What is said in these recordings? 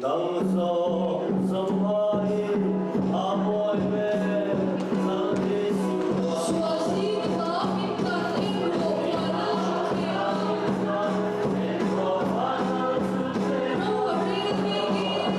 dang zawng zawng aiin a mawi ber Lal Isua. Sual zing ata min tlan em rawh vana thuthlengah. Ro ka rel bik in.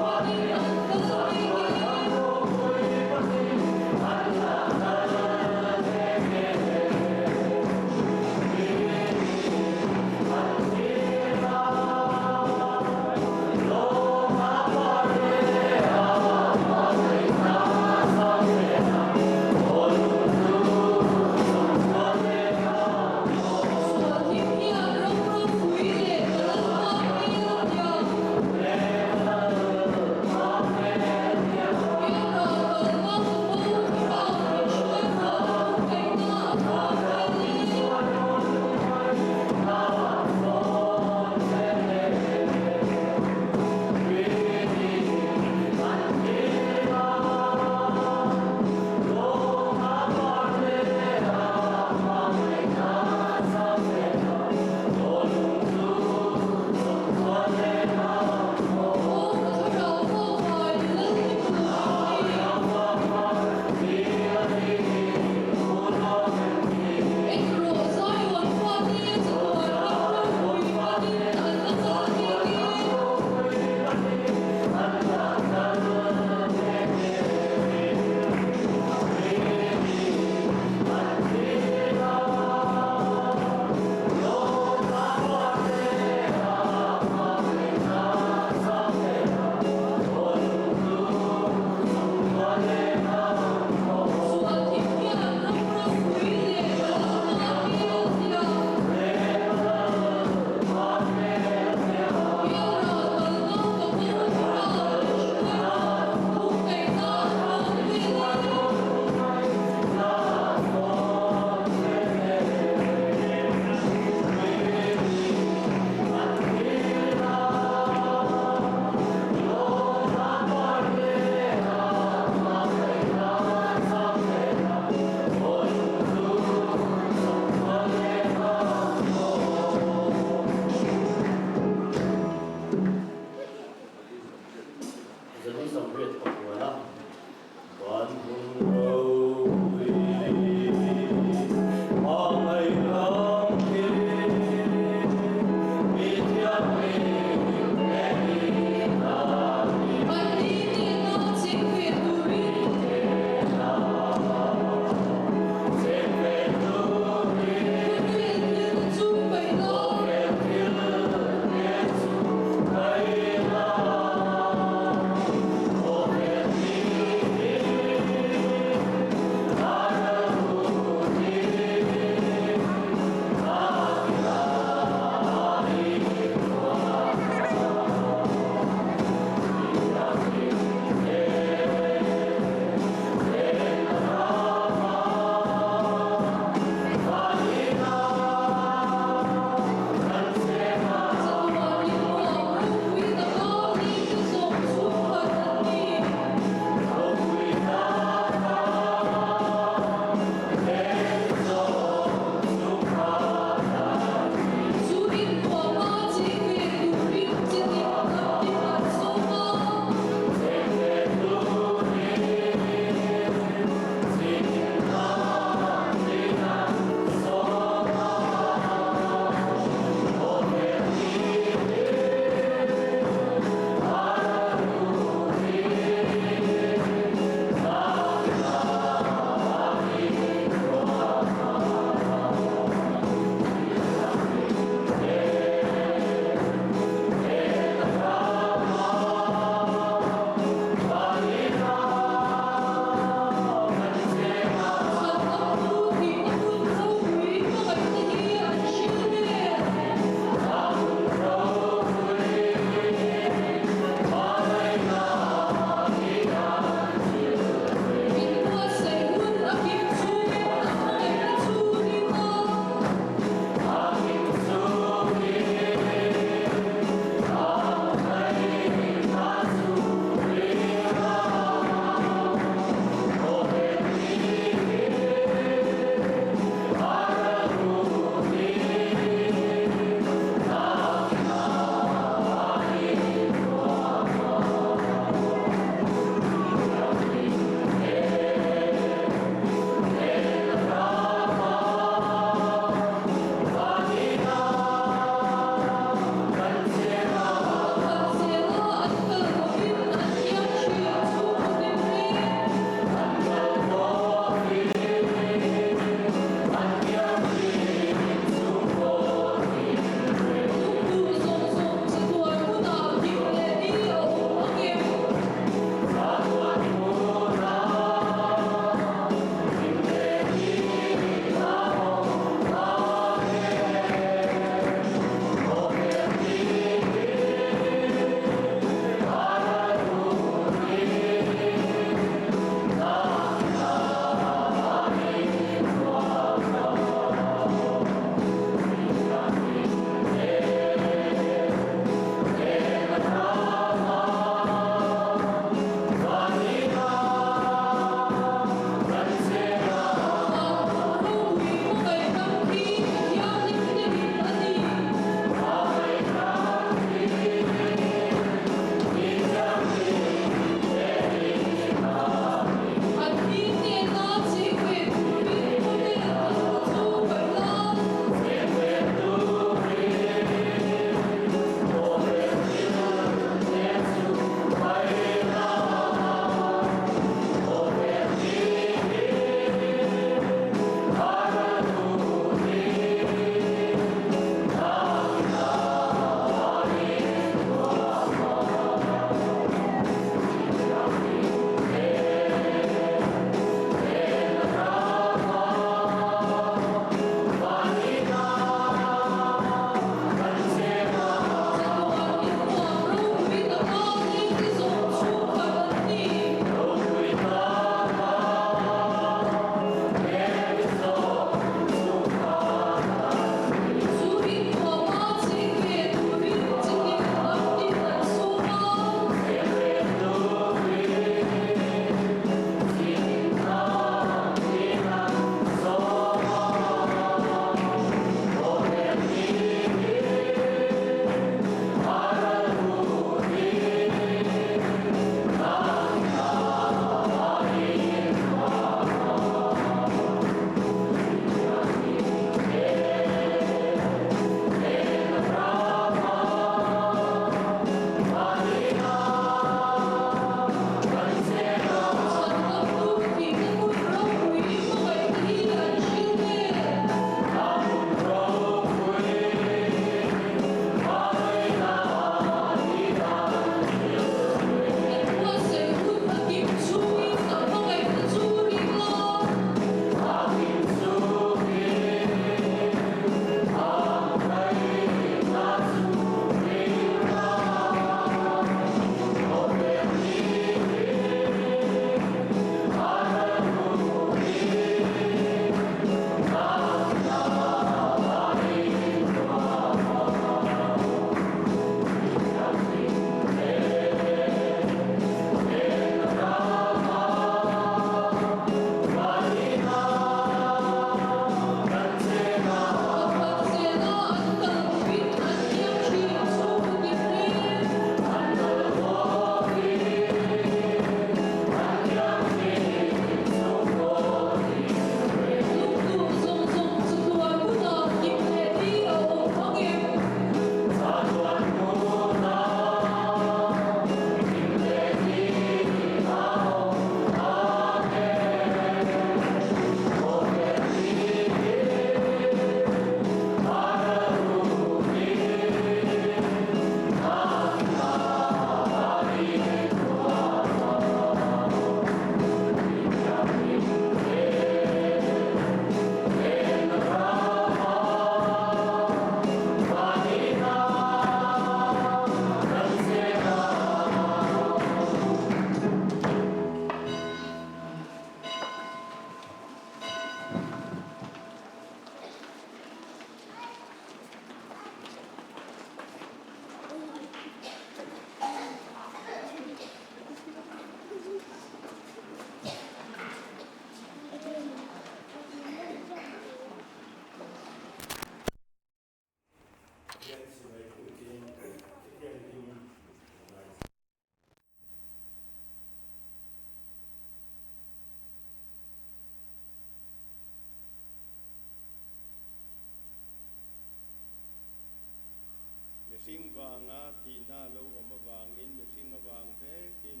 thihna a lo awm avangin mihring avang vekin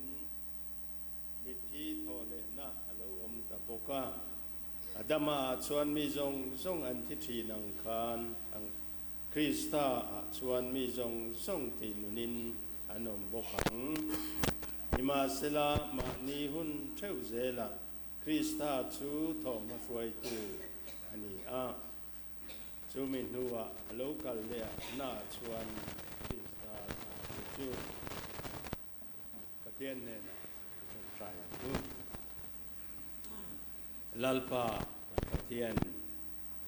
mitthi thawhlehna a lo awm ta bawk a. Adama ah chuan mi zawng zawng an thi thin ang khan Krista ah chuan mi zawng zawng tih nunin an awm bawk ang. Nimahsela, mahni hun theuh zelah Krista chu thawhhma hruaitu a ni a. Chumi hnuah a lo kal leh a naah chuan Krista thlahtu chu Pathian hnenah i tawngtai ang u. Lalpa kan Pathian, i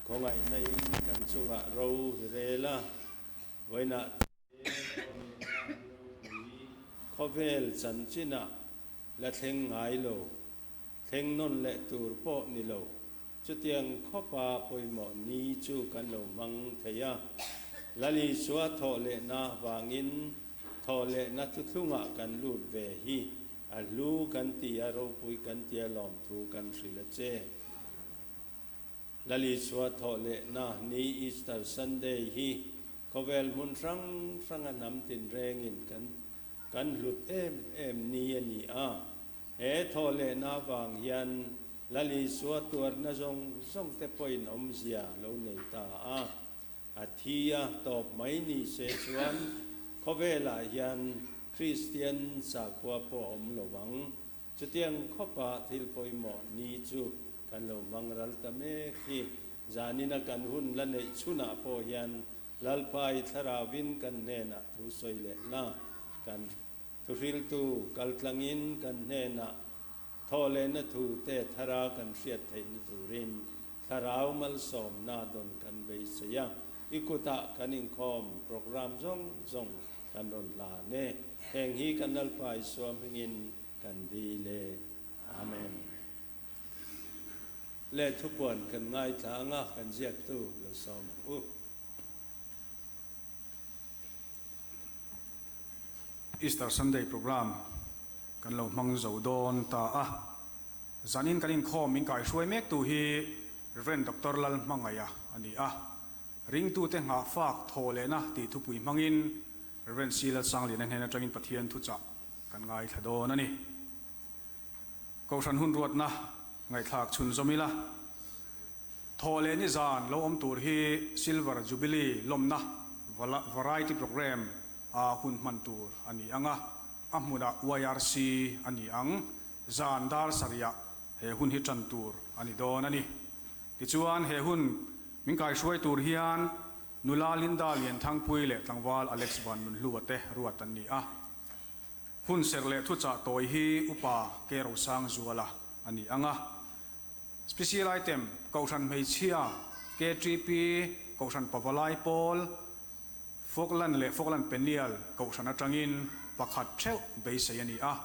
khawngaihna in kan chungah ro hi rel a, vawiinah te khawvel chanchinah la thleng ngai lo, thleng nawn leh tur pawh ni lo. Chutiang khawpa pawimawh ni chu kan lo hmang thei a. Lal Isua thawh lehna vangin thawh lehna thuthlungah kan lut ve hi a hlu kan ti a, ropui kan ti a, lawmthu kan hrilh a che. Lal Isua thawh lehna ni Easter Sunday hi khawvel hmun hrang hranga hnam tinrengin kan kan hlut em em ni a ni a. He thawh lehna avang hian Lal Isua tuarna zawng zawng te pawhin awmzia lo nei ta a, a thi a tawp mai ni se chuan khawvelah hian Kristian sakhua pawh a awm lo ang. Chutiang khawpa thil pawimawh ni chu kan lo hmang ral ta mek hi. Zanina kan hun la neih chhunah pawh hian Lalpa i thlarauin kan hnenah thu sawi lehna kan Thuhriltu kaltlangin kan hnenah thawhlehna thu te thara kan hriat theihna turin thlarau malsawmna dawn kan beisei a, i kutah kan inkhawm program zawng zawng kan rawn hlan e. Heng hi kan Lalpa Isua hmingin kan dil e. Amen. Le thupuan kan ngaithla anga kan ziaktu lo sawm ang u. Easter Sunday Programme kan lo hmang zo dawn ta a, zanin kan inkhawm min kaihruai mektu hi Rev. Doctor Lalhmangaia a ni a, ringtute nghahfak thaw lehna tih thupui hmangin Rev. C. Lalsangliana hnen atangin Pathian thuchah kan ngaithla dawn a ni. Kohhran hun ruatna ngaihthlak chhunzawm ila. Thawh leh ni zan lo awm tur hi Silver Jubilee lawmna Variety Programme a hun hman tur a ni ang a, a hmunah YRC a ni ang. Zan dar sarihah he hun hi tan tur a ni dawn a ni. Tichuan he hun min kaihruai tur hian nula Linda Lianthangpui leh tlangval Alex Van Nunhlua te ruat an ni a. Hun serh leh thuchah tawi hi Upa Ke Rosangzuala a ni ang a. Special Item, Kohhran Hmeichhia, KTP, Kohhran Pavalai Pawl, Falkland leh Falkland Peniel Kohhran atangin pakhat theuh beisei a ni a,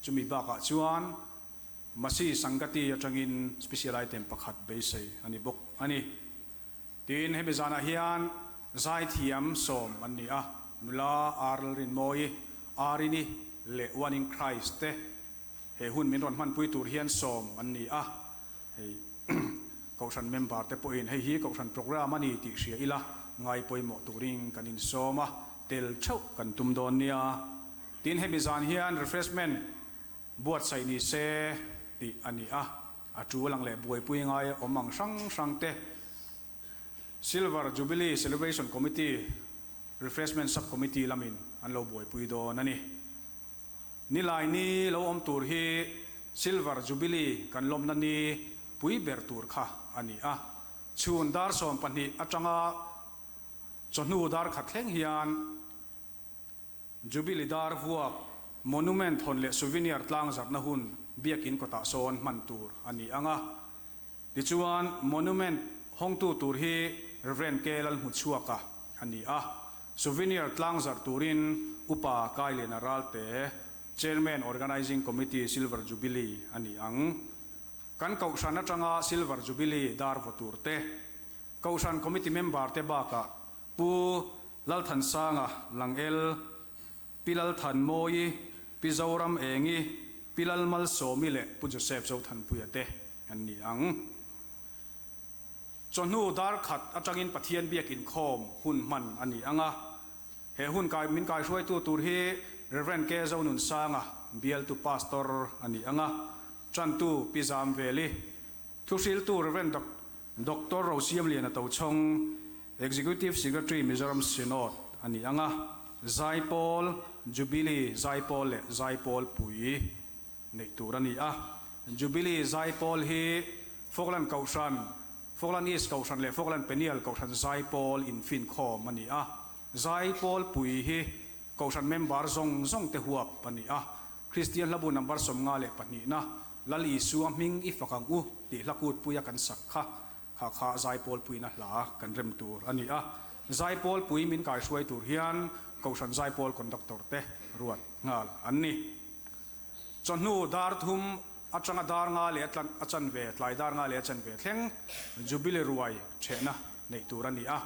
chumi bakah chuan Masi Sangati atangin Special Item pakhat beisei a ni bawk a ni. Tin, hemi zanah hian zaithiam sawm an ni a, nula Ar Lalrinmawii, Arini leh One in Christ te He hun min rawn hmanpui tur hian sawm an ni a, hei Kohhran member te pawhin hei hi Kohhran programme a ni tih hria ila ngai pawimawh turin kan insawm a, tel theuh kan tum dawn nia. Tin, hemi zan hian refreshment buatsaih ni se tih a ni a, a tul ang leh buaipui ngai awm ang hrang hrang te Silver Jubilee Celebration Committee Refreshment Sub Committee lamin an lo buaipui dawn a ni. Nilai ni lo awm tur hi Silver Jubilee kan lawmna ni pui ber tur kha a ni a. Chhun dar 12 atanga chawhnu dar khat thleng hian Jubilee dar vuak Monument hawn leh Souvenir tlangzarhna hun Biakin kawtah sawn hman tur a ni ang a. Tichuan Monument hawngtu tur hi Rev. K. Lalhmuchhuaka a ni a. Souvenir tlangzarh turin Upa Kailena Ralte, Chairman Organising Committee Silver Jubilee a ni ang. Kan Kohhran atanga Silver Jubilee dar vaw tur te, Kohhran Committee member te bakah Pu Lalthansanga Langel, Pi Lalthanmawii, Pi Zoram Engi, Pi Lalmalsawmi leh Pu Joseph Zothanpuia te an ni ang. Chawhnu dar khat atangin Pathian biak inkhawm hun hman a ni ang a. He hun kai min kaihruaitu tur hi Rev. K. Zonunsanga, bialtu Pastor a ni ang a, Tantu Pi Zamveli, Thuhriltu Rev. Doctor Rosiamliana Tochhawng, Executive Secretary Mizoram Synod a ni ang a, Zaipawl, Jubilee Zaipawl leh Zaipawl pui neih tur a ni a. Jubilee Zaipawl hi Falkland Kohhran, Falkland East Kohhran leh Falkland Peniel Kohhran Zaipawl infinkhawm a ni a. Zaipawl pui hi Kohhran member zawng zawng te huap a ni a. Kristian hlabu number 52na Lal Isua hming i fak ang u tih hla kutpuia kan sak kha kha kha Zaipawl puina hla kan rem tur a ni a. Zaipawl pui min kaihruai tur hian Kohhran Zaipawl Conductor te ruat nghal an ni. Chawhnu dar thum atanga dar nga leh a chanve, tlai dar nga leh a chanve thleng Jubilee ruai thehna neih tur a ni a.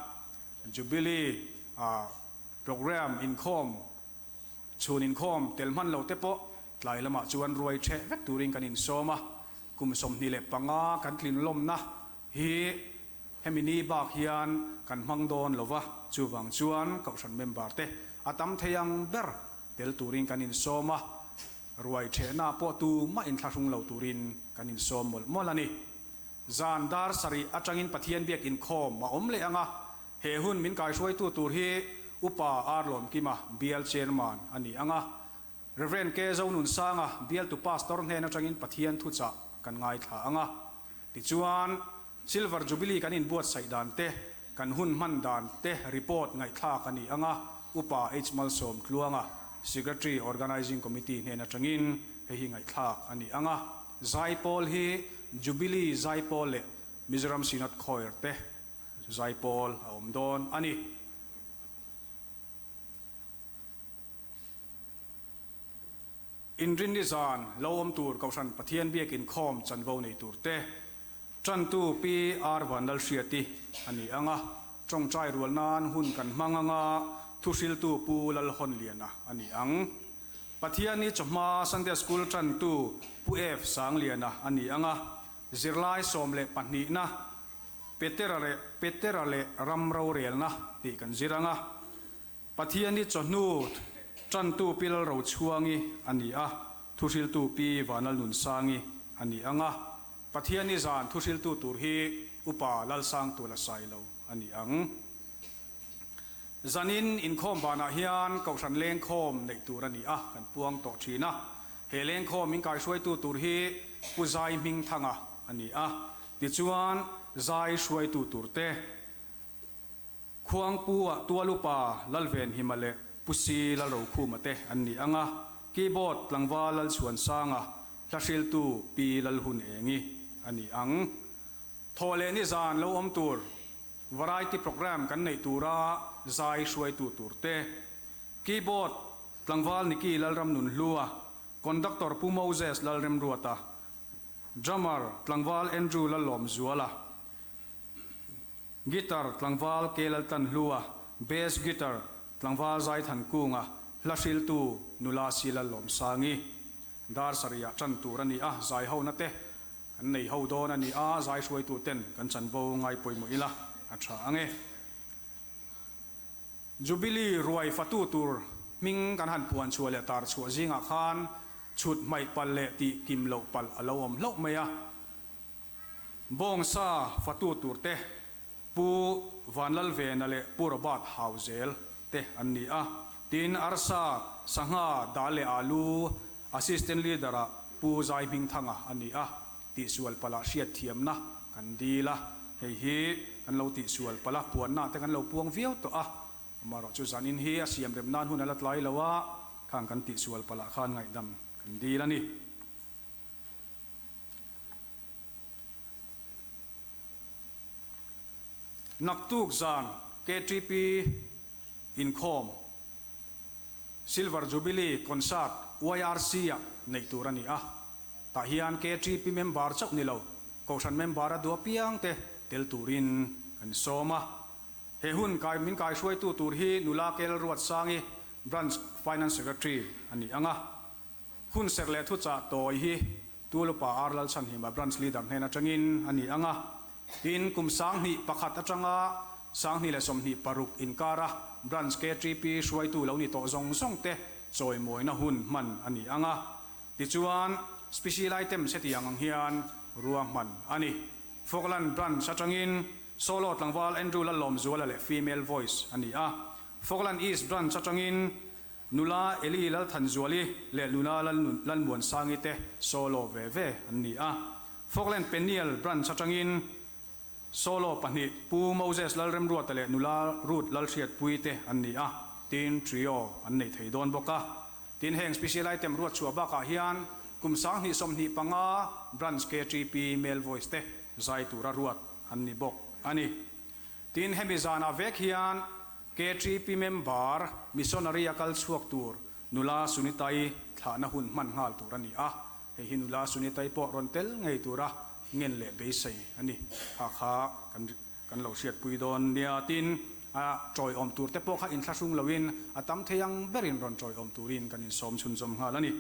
Jubilee programme inkhawm, chhun inkhawm tel hman lo te pawh tlai lamah chuan ruai theh vek turin kan insawm a. Kum 25 kan tlinlawmna hi hemi ni bak hian kan hmang dawn lo va, chuvang chuan Kohhran member te a tam thei ang ber tel turin kan insawm a, ruai thehna pawh tumah inthlahrung lo turin kan insawm mawlh mawlh a ni. Zan dar sarih atangin Pathian biak inkhawm a awm leh ang a, he hun min kaihruaitu tur hi Upa Arlawmkima Bial Chairman a ni ang a, Rev. K. Zonunsanga Bialtu Pastor hnen atangin Pathian thuchah kan ngaithla ang a. Tichuan, Silver Jubilee kan inbuatsaih dan te, kan hun hman dan te report ngaihthlak a ni ang a, Upa H. Malsawm Tluanga, Secretary Organising Committee hnen atangin hei hi ngaihthlak a ni ang a. Zaipawl hi Jubilee Zaipawl leh Mizoram Synod Choir te zaipawl a awm dawn a ni. Inrinni zan lo awm tur Kohhran Pathian biak inkhawm chanvo nei tur te Tantu Pi R Vanlalhriati a ni ang a, tawngtai rual nan hun kan hmang ang a, thuhriltu Pu Lalhawnliana a ni ang. Pathianni chawhma Sunday School tantu Pu F Sangliana a ni ang a, zirlai 12na Petera leh Petera leh ram rorelna tih kan zir ang a. Pathianni chawhnu tantu Pi Lalrochhuangi a ni a, thuhriltu Pi Vanlalnunsangi a ni ang a. Pathianni zan thuhriltu tur hi Upa Lalsangtuala Sailo a ni ang. Zanin inkhawm banah hian Kohhran lengkhawm neih tur a ni a, kan puang tawh thin a. He lengkhawm inkaihruaitu tur hi Pu Zai Hmingthanga a ni a. Tichuan, zai hruaitu tur te, Khuangpu-ah Tualupa Lalvenhima leh Pu Si Lalrokhuma te an ni ang a, Keyboard tlangval Lalchhuansanga, hlahriltu Pi Lalhunengi a ni ang. Thawh leh ni zan lo awm tur Variety Programme kan neih tura zai hruaitu tur te, Keyboard tlangval Nicky Lalramnunhlua, Conductor Pu Moses Lalremruata, Drummer tlangval Andrew Lallawmzuala, Guitar tlangval Kelaltanhlua, Bass Guitar tlangval Zaithankunga, hla hriltu nula Sila Lawmsangi. Dar sarihah tan tur a ni a, zai hona te kan nei ho dawn a ni a, zai hruaitu ten kan chanvo ngai pawimawh ila a tha ang e. Jubilee ruai fatu tur hming kan han puan chhuah leh tar chhuah zingah khan chhut hmaih palh leh tih kim loh palh a lo awm hlauh mai a. Bawngsa fatu turte Pu Vanlalvena leh Pu Robert Hauzel te an ni a. Tin, Arsa, Sangha, Dal leh Alu Assistant Leader-ah Pu Zai Hmingthanga a ni a. Tihsual palh ah hriatthiamna kan dil a, hei hi kan lo tihsual palh a, puanna te kan lo puang viau tawh a. Amaherawhchu zanin hi a siamrem nan hun a la tlai lo a, khang kan tihsual palh ah khan ngaihdam kan dil a ni. Naktuk zan KTP inkhawm Silver Jubilee Concert YRC ah neih tur a ni a. Tah hian KTP member chauh ni lo, Kohhran member a duh apiang te tel turin kan sawm a. He hun kai min kaihruaitu tur hi Nula Kel Ruatsangi, Branch Finance Secretary a ni ang a. Hun serh leh thuchah tawi hi Tulupa R Lalchhanhima Branch Leader hnen atangin a ni ang a, tin kum 2001 atanga 26 inkara Branch KTP hruaitu lo ni tawh zawng zawng te chawimawina hun hman a ni ang a. Tichuan, Special Items hetiang ang hian ruahman a ni. Falkland Branch atangin Solo tlangval Andrew Lallawmzuala leh Female Voice a ni a. Falkland East Branch atangin Nula Eli Lalthanzuali leh Nula Lalmuansangi te Solo ve ve an ni a. Falkland Peniel Branch atangin Solo pahnih Pu Moses Lalremruata leh Nula Ruth Lalhriatpuii te an ni a, tin Trio an nei thei dawn bawk a. Tin heng Special Item ruat chhuah bakah hian kum 2025 Branch KTP Male Voice te zai tura ruat an ni bawk a ni. Tin hemi zanah vek hian KTP member Missionary a kal chhuak tur Nula Sunitai thlahna hun hman nghal tur a ni a, hei hi Nula Sunitai pawh rawn tel ngei tura ngen leh beisei a ni. Kha kha kan kan lo hriatpui dawn nia. Tin, a tawiawm tur te pawh kha inthlahrung loin a tam thei ang berin rawn tawiawm turin kan insawm chhunzawm nghal a ni.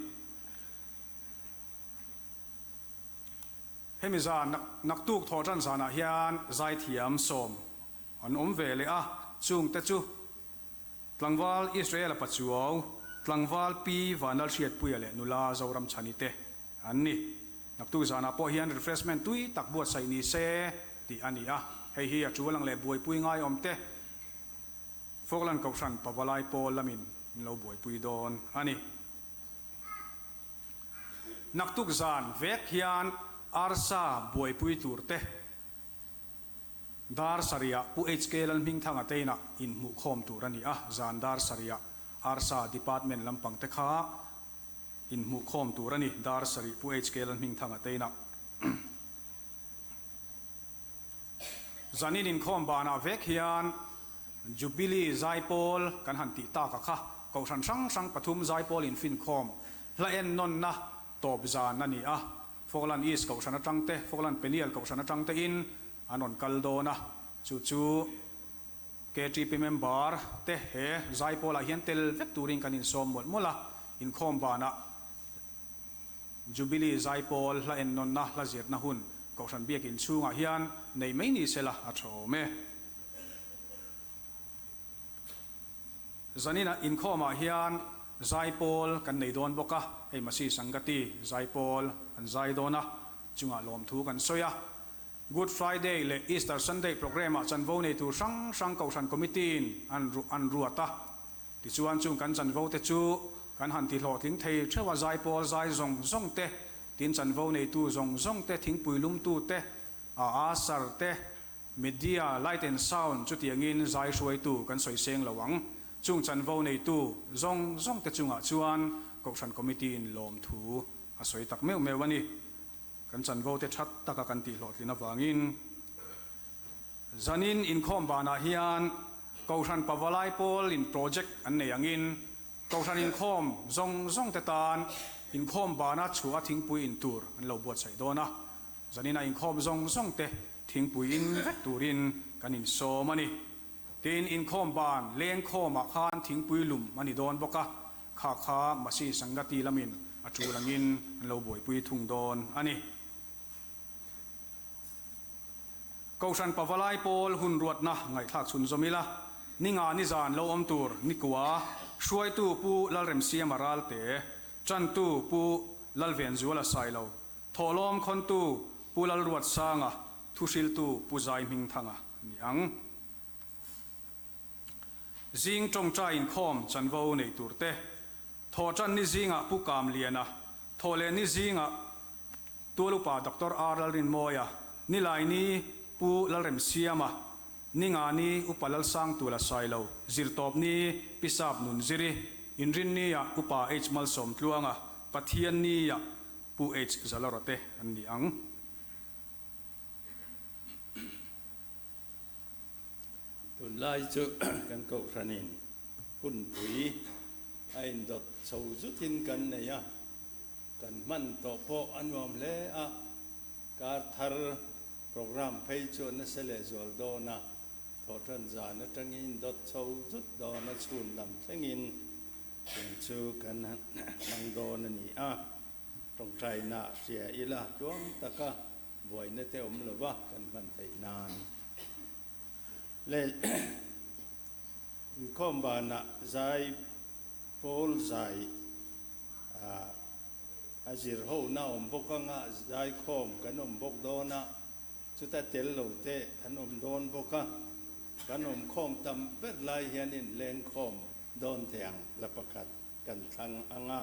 Hemi zan naktuk thawhtan zanah hian zaithiam sawm an awm ve leh a, chungte chu Tlangval Israel-a Pachuau, Tlangval Pi Vanlalhriatpuia leh nula Zoramchhani te an ni. Naktuk zanah pawh hian refreshment tui tak buatsaih ni se tih a ni a, hei hi a tul ang leh buaipui ngaiawm te Falkland Kohhran Pavalai pawl lamin an lo buaipui dawn a ni. Naktuk zan vek hian arsa buaipui tur te Dar sarihah Pu HK Lalhmingthanga te inah inhmuhkhawm tur a ni a, zan dar sarihah arsa department lampang te kha inhmuhkhawm tur a ni, dar sarih Pu HK Lalhmingthanga te inah. Zanin inkhawm banah vek hian Jubilee Zaipawl kan han tih tak a kha, Kohhran hrang hrang pathum Zaipawl infinkhawm hla ennawnna tawp zan a ni a, Falkland East Kohhran atang te, Falkland Peniel Kohhran atang te in an rawn kal dawn a, chu chu KTP member te he Zaipawl ah hian tel vek turin kan insawm mawlh mawlh a, inkhawm banah Jubilee Zaipawl hla ennawnna hla zirna hun Kohhran Biakin chhungah hian nei mai ni sela a tha awm e. Zaninah inkhawmah hian zaipawl kan nei dawn bawk a, hei Masi Sangati zaipawl an zai dawn a, chungah lawmthu kan sawi a. Good Friday leh Easter Sunday programme-ah chanvo nei tur hrang hrang Kohhran Committee-in an an ruat a. Tichuan chung kan chanvo te chu kan han ti hlawhtling thei theuh a, zaipawl zai zawng zawng te, tin chanvo neitu zawng zawng te, thingpui lumtu te, aa sar te, Media, Light and Sound chutiangin zai hruaitu kan sawi seng lo ang. Chung chanvo neitu zawng zawngte chungah chuan Kohhran Committee in lawmthu a sawi tak meuh meuh a ni. Kan chanvo te that taka kan tih hlawhtlin avangin zanin inkhawm banah hian Kohhran Pavalai Pawl in project an nei angin Kohhran inkhawm zawng zawngte tan inkhawm bana chhuah a thingpui in tur an lo buatsaih dawn a. Zanin a inkhawm zawng zawng te thingpui in vek turin kan insawm a ni. Tin, inkhawm ban lengkhawmah khan thingpui lum a ni dawn bawk a, kha kha Masi Sangati lamin a tul angin an lo buaipui thung dawn a ni. Kohhran Pavalai pawl hun ruatna ngaihthlak chhunzawm ila, ninga nizan lo awm tur Nikua, hruaitu Pu Lalremsiama Ralte, Tantu Pu Lalvenzuala Sailo, Thawhlawm khawntu Pu Lalruatsanga, thuhriltu Pu Zaihmingthanga ni ang. Zing tawngtai inkhawm chanvo nei tur te, Thawhtan ni zingah Pu Kamliana, Thawhleh ni zingah Tualupa Doctor R Lalrinmawia, Nilaini Pu Lalremsiama, Ningani Upa Lalsangtula Sailo, Zirtawpni Pi Sap Nunziri, Inrinnia Upa H Malsawmtluanga, Pathiannia Pu H Zalawra te an ni ang. Tunlai chu kan Kohhranin hunpui a indawt chho zutin kan nei a, kan hman tawh pawh a nuam hle a, kar thar programme phei chu a nasa leh zual dawn a, thawhtan zan atangin indawt chho zut dawn a chhun lam thlengin chung chu kan hmang dawn a ni a. Tawngtaina hria ila tluang taka buaina te awm lova kan hman theih nan. Le inkhawm banah zai pawl zai a zir hona awm bawk anga zaikhawm kan awm bawk dawn a, chuta tel lo te an awm dawn bawk a, kan awm khawm tam ber lai hianin lengkhawm dawn thei ang la pakhat kan thlang ang a.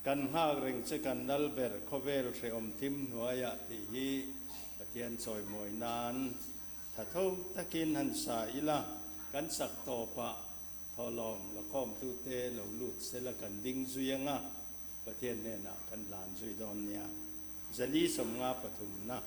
Kan nghak reng che kan lal ber khawvel hrehawm thim hnuaiah tih hi Pathian chawimawi nan tha tho takin han sa ila, kan sak tawpah thawhlawm lakhawmtute lo lut sela kan ding zui anga Pathian hnenah kan hlan zui dawn nia. Zali 53 na.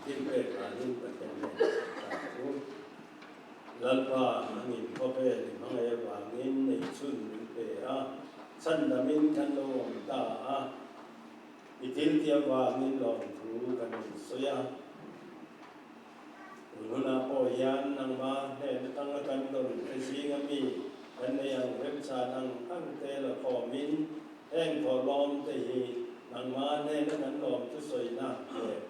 Thil pek danin Pathian hnenah kan ta ang u. Lalpa nangin khawvel i hmangaih avangin neihchhun min pe a, chhandamin kan lo awm ta a. I thiltih avangin lawmthu kan rawn sawi a. Tun hunah pawh hian nangma hnen atanga kan dawn te zinga mi kan nei ang remchan ang ang te la khawmin heng thawhlawm te hi nangma hnena kan lawmthu sawina leh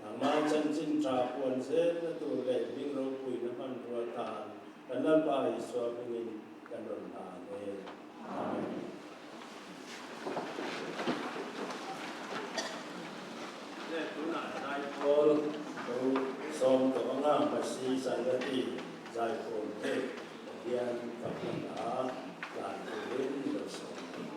nangma chanchin tha puan zelna tur leh hming ropuina hmanrua tan kan Lalpa Isua hmingin kan rawn hlan e. Amen. Le tunah zaipawl lo sawm tawh anga Masi Zairati zaipawl te Pathian fakna hla tlan turin lo sawm tawh.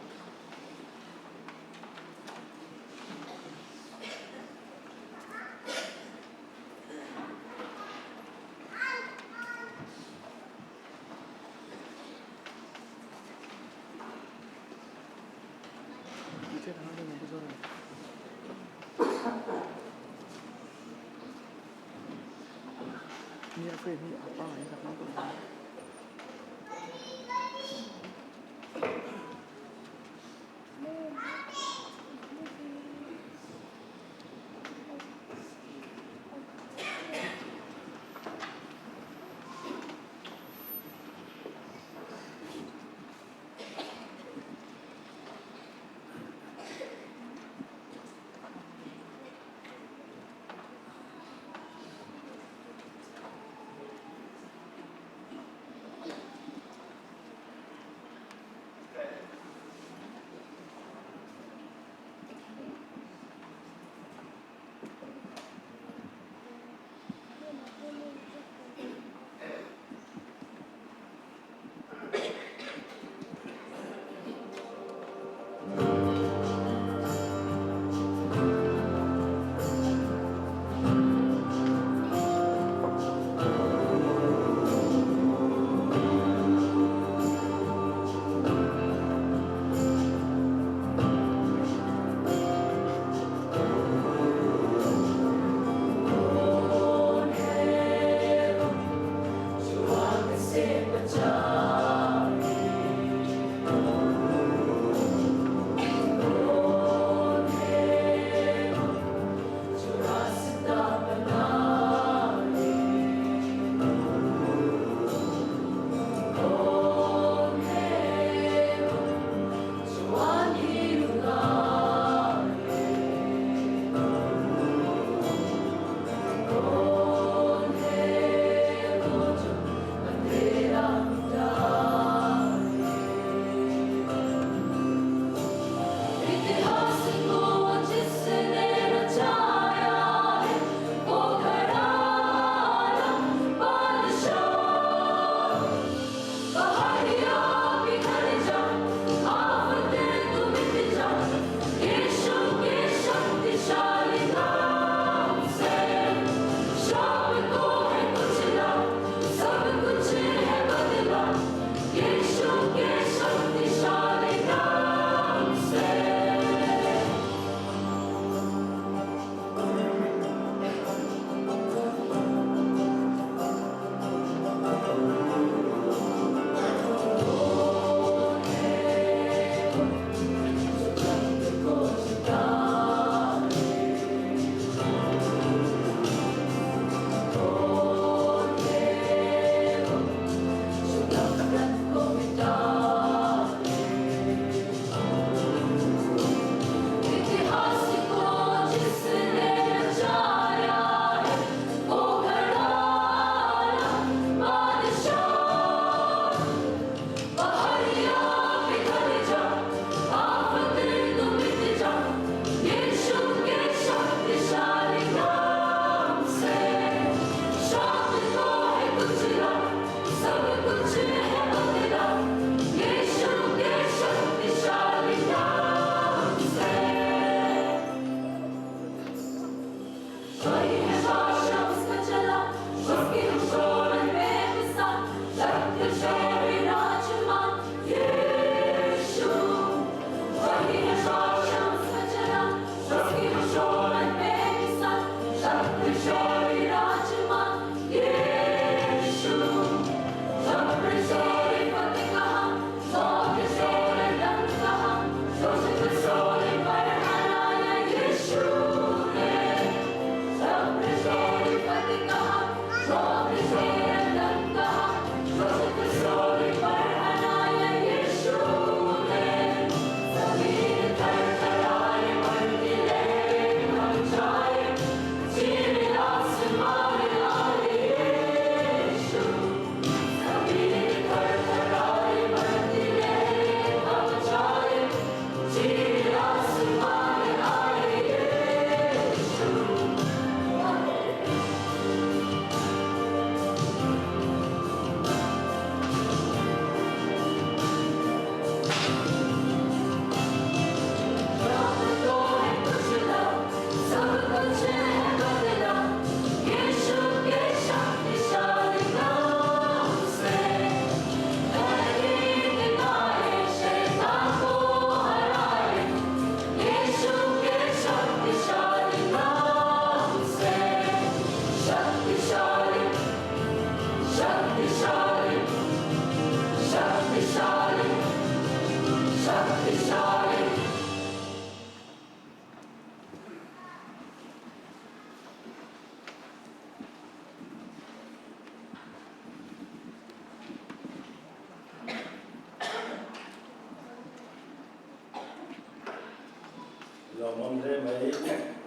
Lawmawm hle mai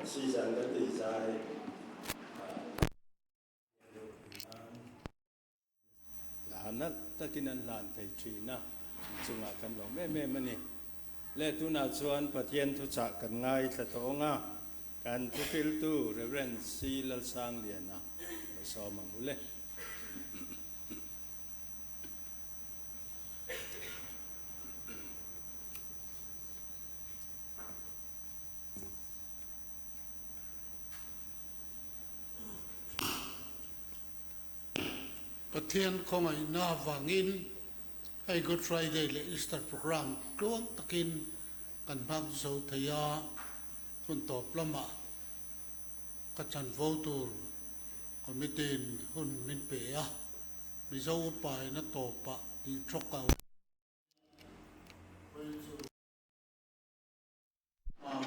season ka tih zai Hla nalh takin an hlan thei thin a, an chungah kan lawm em em a ni. Le tunah chuan Pathian thuchah kan ngaithla tawng a, kan thuhriltu Rev. C. Lalsangliana lo sawm ang u le. Pathian khawngaihna avangin hei Good Friday leh Easter programme tluang takin kan hmang zo thei a, hun tawp lamah ka chanvo tur committee in hun min pe a, Mizo upa in a tawpah tih thawk a.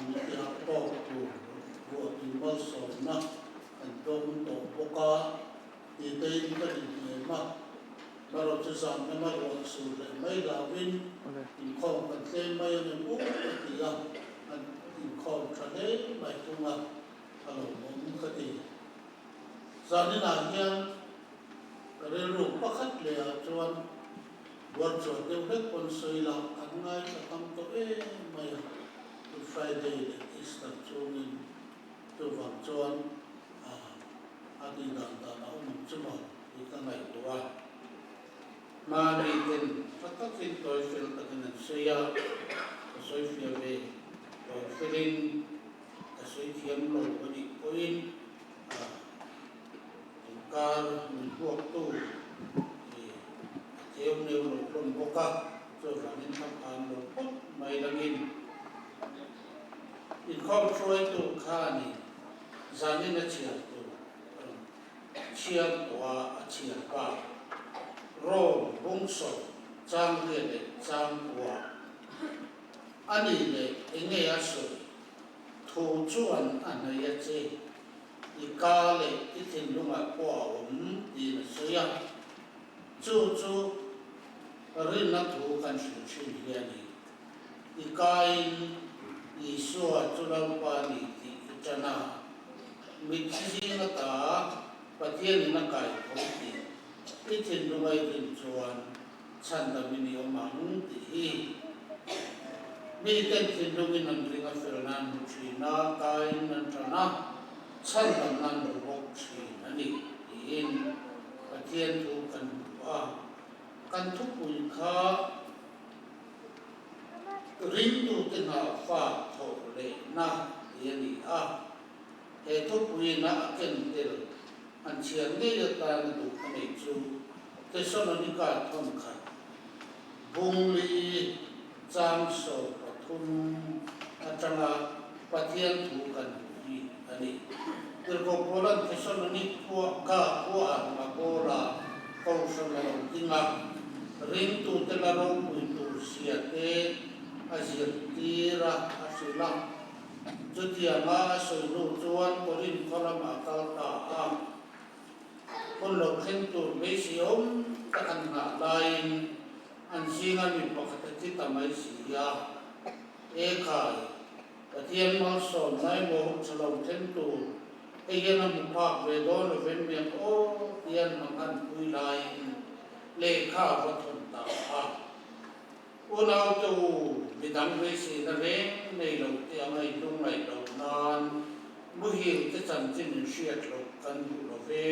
Mite a tawk tur ruahti malsawmna kan dawng tawh bawk a, titein ka inhnem a, erawh chu zan lama ruah sur leh mai lovin inkhawm kan tlem mai a ni u ka ti a, an inkhawm tha hle mai thung a, a lawmawm ka ti. Zaninah hian ka rilru pakhat lehah chuan Buatchuah deuh hlek pawn sawi lah kan ngaithla tam tawh em mai a, Good Friday leh Easter chungin chuvang chuan a tih dan dan a awm ang chu maw tih ka ngaihtuah a. Hmani ten tha takin tawi fel takin an sawi a, ka sawi fiah ve tawi felin ka sawi thiam lo a nih pawhin Inkar min hmuaktu i a theu neu lo hlawm bawk a, chuvangin thangkhan lo phawt mai langin inkhawm hruaitu khanin zanin a chhiar tur a rawn chhiar tawh a, a chhiar pa Rome bungsaw changriat leh changkua a nih leh enge a sawi thu chuan a hnaih a che. I ka leh i thinlungah pawh a awm tiin a sawi a, chu chu rinna thu kan hrilh thin hi a ni. I kain Isua chu Lalpa ni tih i tan a, mitthi zing ata Pathianin a kai tho tih i thinlunga i rin chuan chhandamin i awm ang tih hi. Miten thinlungin an ring a fel nan hmu thin a, kain an tan a, chhandam nan hmu bawk thin a ni tiin Pathian thu kan hmu a. Kan thupui kha ringtute hna fa thawh lehna tih a ni a. He thupuiin a a ken tel an chhiar ngei atan a duh a nei chu Thesalonika thawnkhat Bungli chang 13 atanga Pathian thu kan hmu hi a ni. Tirhkoh Paula'n Thesalonik khua ka khua ah hma Paula kohhran a lo ding a, ringtute la ropui tur zia te a zirtir a, a hrilh a. Chutianga a sawi hnu chuan Korinth khaw lamah a kal ta a. Hun lo thleng tur beisei awm tak an nghah laiin an zinga mi pakhat a thi ta mai si a. E khai, Pathian malsawm nai maw hun tha lo thleng tur hei hian a hmu phak ve dawn lo vem miang aw tian hmang an pui laiin lehkha a va thawn ta a. Unaute u, midang beiseina reng nei lo te anga i hnung ngaih loh nan muhil te chanchin in hriat loh kan duh lo ve.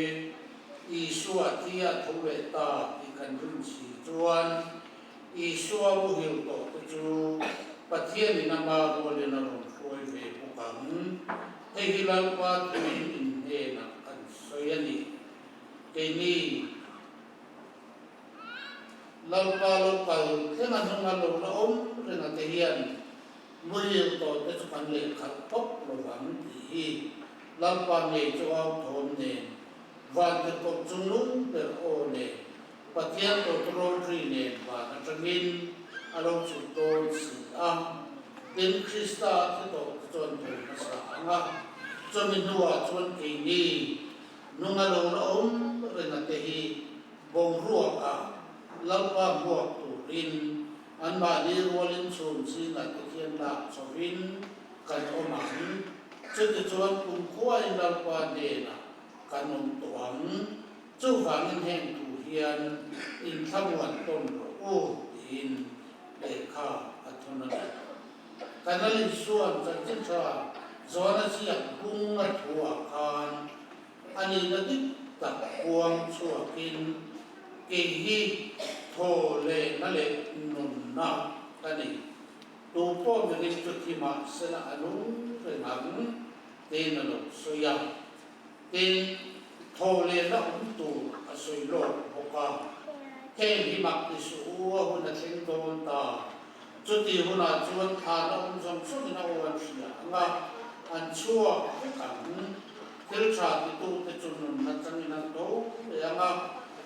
Isua thi a tho leh ta tih kan rin si chuan Isua muhil tawh te chu Pathianin ama rualin a rawn hruai ve bawk ang. Hei hi Lalpa thuin in hnenah kan sawi a ni. Keini. Lalpa lo kal thleng a hnung a lo la awm reng a te hian muhil tawh te chu kan leh khalh phawp lo vang tih hi Lalpa ngei chu au thawm nen van te kawp chung lung ber aw nen Pathian tawt ropri nen van atangin a lo chhuk dawn si a. Tin Krista a thi tawh te chuan thaw hmasa ang a, chumi hnuah chuan keini nung a lo la awm reng a te hi Boruak a Lalpa hmuak turin anmahni rualin chhum zingah te khian lak chhovin. kan awm ang. Chutichuan kumkhuain Lalpa hnenah kan awm tawh ang. Chuvangin heng thu hian inthlamuan tawn rawh u tiin lehkha a thawn a ni. Kanal Isua'n chanchin tha Johana ziak bung a thuah khan a nihna dik tak puang chhuakin kei hi thaw lehna leh nunna ka ni. Tu pawh miring chu thi mahsela a nung reng ang tiin a lo sawi a. Tin, thaw lehna awm tur a sawi lawk bawk a. Heng hi mak ti suh u, a hun a thleng dawn ta. Chuti hunah chuan thlana awm zawng zawngin a aw an hria ang a, an chhuak vek ang. Thil tha titute chu nunna changin an tho leh ang a,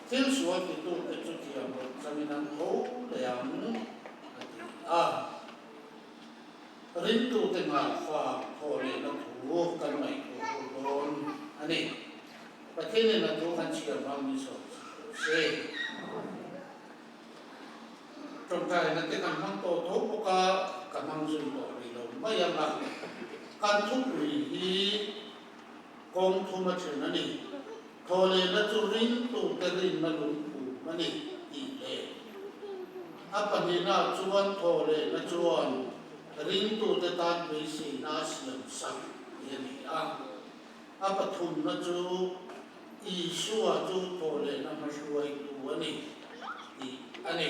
thil sual titute chu thiam loh changin an tho leh ang, a ti a. Ringtute ngaifa thaw lehna thu kan ngaihtuah ho dawn a ni. Pathianin a thu kan chhiar vang ni zawk rawh se. Tawngtaina te kan hmang tawh tho bawk a, ka hmang zui tawh rih lo mai ang a. Kan thupui hi kawng thum a then a ni. Thaw lehna chu ringtute rinna lungphum a ni tih leh a pahnihna chuan thaw lehna chuan ringtute tan beiseina a siam sak tih a ni a. A pathumna chu Isua chu thaw lehna hmahruaitu a ni tih a ni.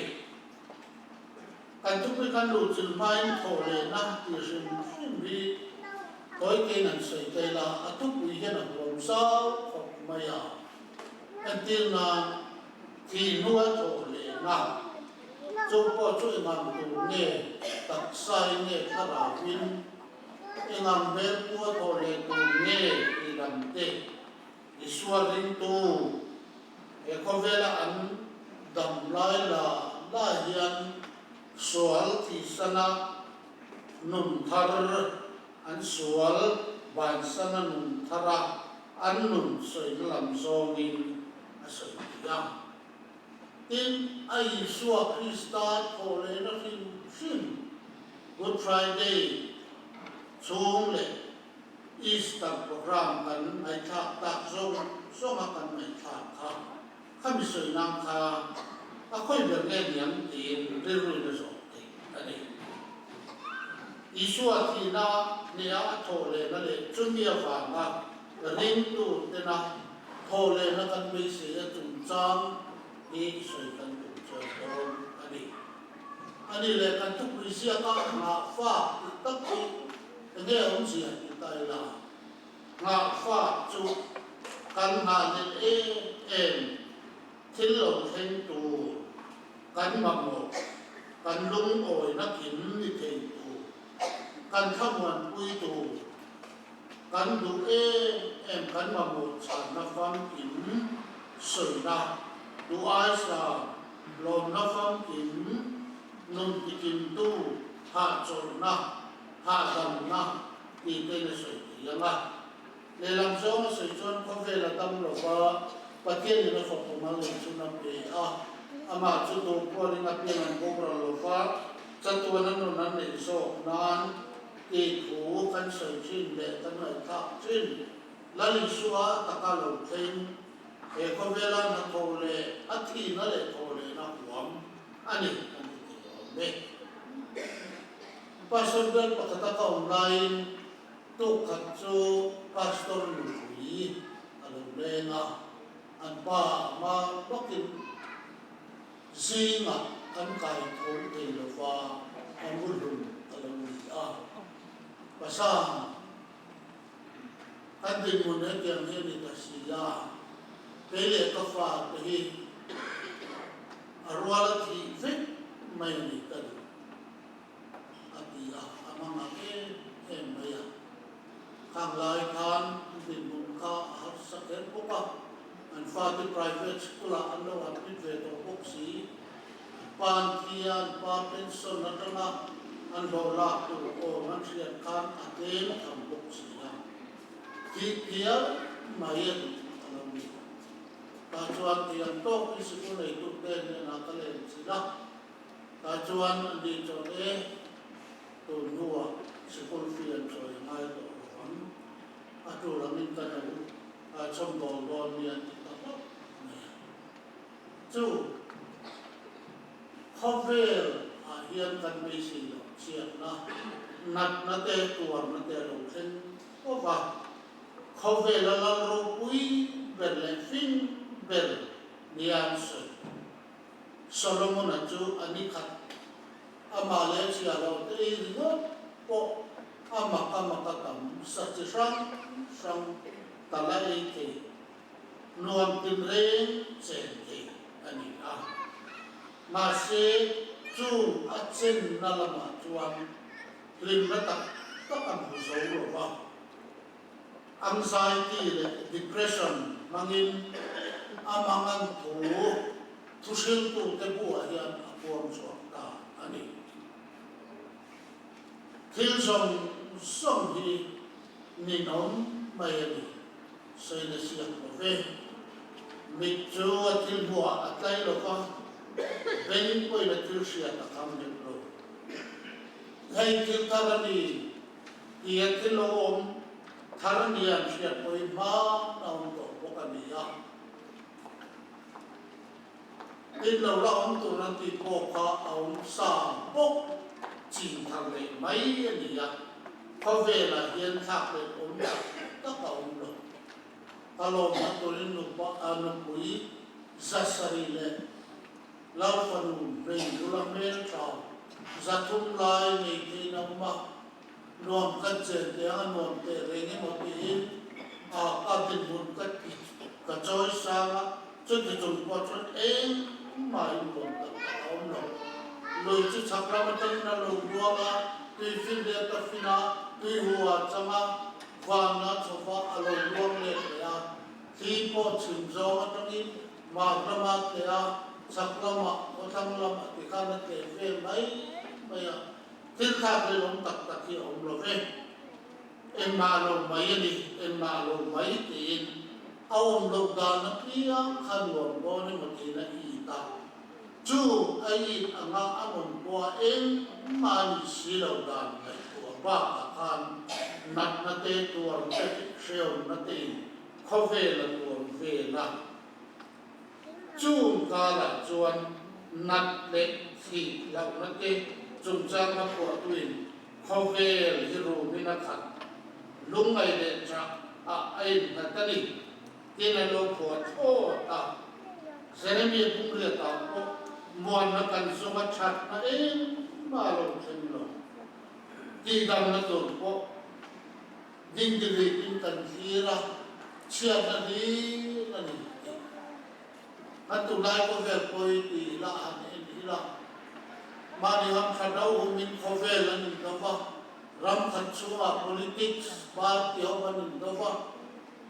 Kan thupui kan luhchilh hmain thaw lehna tih hrim hrim hi tawitein an sawi tel a, a thupui hian a huam zau khawp mai a. Entir nan, thih hnua thaw lehna chu pawh chu engang tur nge, taksain nge thlarauin engang hmel pua thaw leh tur nge tih lam te Isua ringtu he khawvela an dam lai la la hian sual tihsana nun thar, an sual bansana nun thara an nun sawina lam zawngin a sawi thei a. Tin, a Isua Krista thawh lehna hrim hrim Good Friday chhung leh Easter program kan ngaihthlak tak zawng zawnga kan ngaihthlak kha, khami sawi nan kha a khawi ber nge niang tiin rilruin a zawh theih a ni. Isua thihna hneha a thawh lehna leh chumi avanga ringtu tena thawh lehna kan beisei a chungchang hi sawi kan tum chuan dawn a ni. A nih leh kan thupui ziaka nghah fak tih tak hi Enge awmzia ti ta ila, nghah fa chu kan nghah let em em thil lo thleng tur, kan mamawh, kan lungawina kim ni thei tur, kan thlamuanpui tur, kan duh em em kan mamawh chhanna famkim sawina, duh aisa lawmna famkim nun tikimtu hahchawlhna, Hahdamna tih te in a sawi thei ang a. Lehlam zawng a sawi chuan khawvel a dam lo va, Pathian in a fapa mal in chun a pe a, amah chu duhpualin a pian an boral lo va, chatuan a nun an neih zawk nan tih thu kan sawi thin leh kan ngaihthlak thin. Lal Isua a taka lo thleng he khawvela hnathawh leh a thihna leh thawhlehna huam a ni kan ti thei awm e. Pastor bial pakhata ka awm laiin tuk khat chu Pastor nupui a lo leng a, an pa hma lawkin zingah an kai tho thei lo va, a muhlum a lo ni a. Pasang, kan dinhmun hetiang hi a ni ta si a, kei leh ka fa te hi a rual a thih vek mai a ni ka duh. A ti a, a hmangah em em mai a. Khang lai khan an dinhmun kha a harsa kher bawk a, an fate private school ah an lo admit ve tawh bawk si. An pa an thi a, an pa pension atanga an hlawh lak tur awm an hriat khan a tlem tham bawk si a. Thih phiar mai a duh a lo ni. Tah chuan thei an tawk hi sikul neitute hnenah ka len chilh a. Tah chuan an ni chuan e, tun hnuah sikul fee an chawi. Natna te, tuarna te a lo thleng fo va. Khawvela lal ropui ber leh fing ber nia an sawi. Solomon-a chu a ni khat. Amah leh chhia lo te ei ringawt pawh a mak a mak a tam sa chi hrang hrang tal a ei thei, nuam tinreng chen thei a ni a. Mahse, chung a chenna lamah chuan hlimna tak tak a hmu zo lo va. Anxiety leh depression hmangin a mangan thu thuhriltute buah hian a puang chhuak ta a ni. Thil zawng zawng hi ninawm mai a ni, sawi na siak lo ve. Mit chu a thil hmuhah a tlai lo va, beng pawhin a thil hriat a kham hek lo. Hei thil thar a ni tia thil lo awm thar nia an hriat pawhin hma a awm tawh bawk a ni a. Tin lo la awm tur an tih pawh kha a awm sa bawk chin thar leh mai a ni a, khawvelah hian thlak leh awm tak tak a awm lo. Ka lawmna turin nupa a nupui 700 leh Lalfanu hmei nula hmeltha 300 lai nei theiin a awm a, nuam kan chen teh ang a nuam teh reng emaw tiin a ka dinhmun ka ti ka chawi sang a, chuti chung pawh chuan engmahin nuam tak tak a awm lo. Lui chu chhak lam atangin a lo buang a, tui fin leh ka fin a, tui hu a chang a, van a chho va a lo luang let leh a, thli pawh chhim zawng atangin mar lama tleh a, chhak lamah khawthlang lamah tikhan a tleh vel mai mai a. Thil thlak rilawm tak tak hi a awm lo ve. Engmah lo mai a ni, engmah lo mai tiin a awm loh dan apiang kha nuam dawn emaw tiin a it a. Chu a it anga a awm pawha engmah a nih si lo dan ngaihtuah bakah khan natna te, tuar te, hreawmna tein khawvel a tuam vel a. Chung karah chuan nat leh thih hlauhna te chungchang a phuahtuin khawvel hi rumin a khat, lungngaih leh chah ah a innghat a ni tiin an lo phuah thlawt a. Jeremia pumriatah pawh muanna kan zawnga thatna engmah a lo thleng lo. Tihdamna tur pawh Dingdiritin kan thlir a, chhiatna hlir a ni tih. Kan tunlai khawvel pawi ti ila han en ila, mahni ram khat ro humin khawvel an indo va, ram khat chhungah politics party ho an indo va,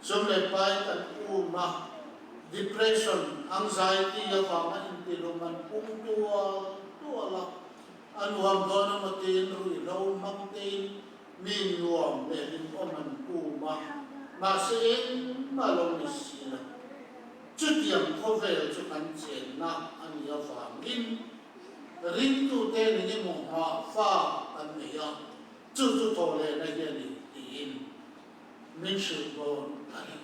sum leh pai kan um a, depression, anxiety avanga intilum an pung tual tual a, a nuam dawn emaw tiin ruihhlo hmang tein Mi nuam leh rinawm an kum a, mahse engmah lo ni si lo. Chutiang khawvel chu kan chenna a nih avangin ringtute eng emaw nghah fa kan nei a, chu chu thawhlehna hi a ni tiin min hrilh dawn a ni.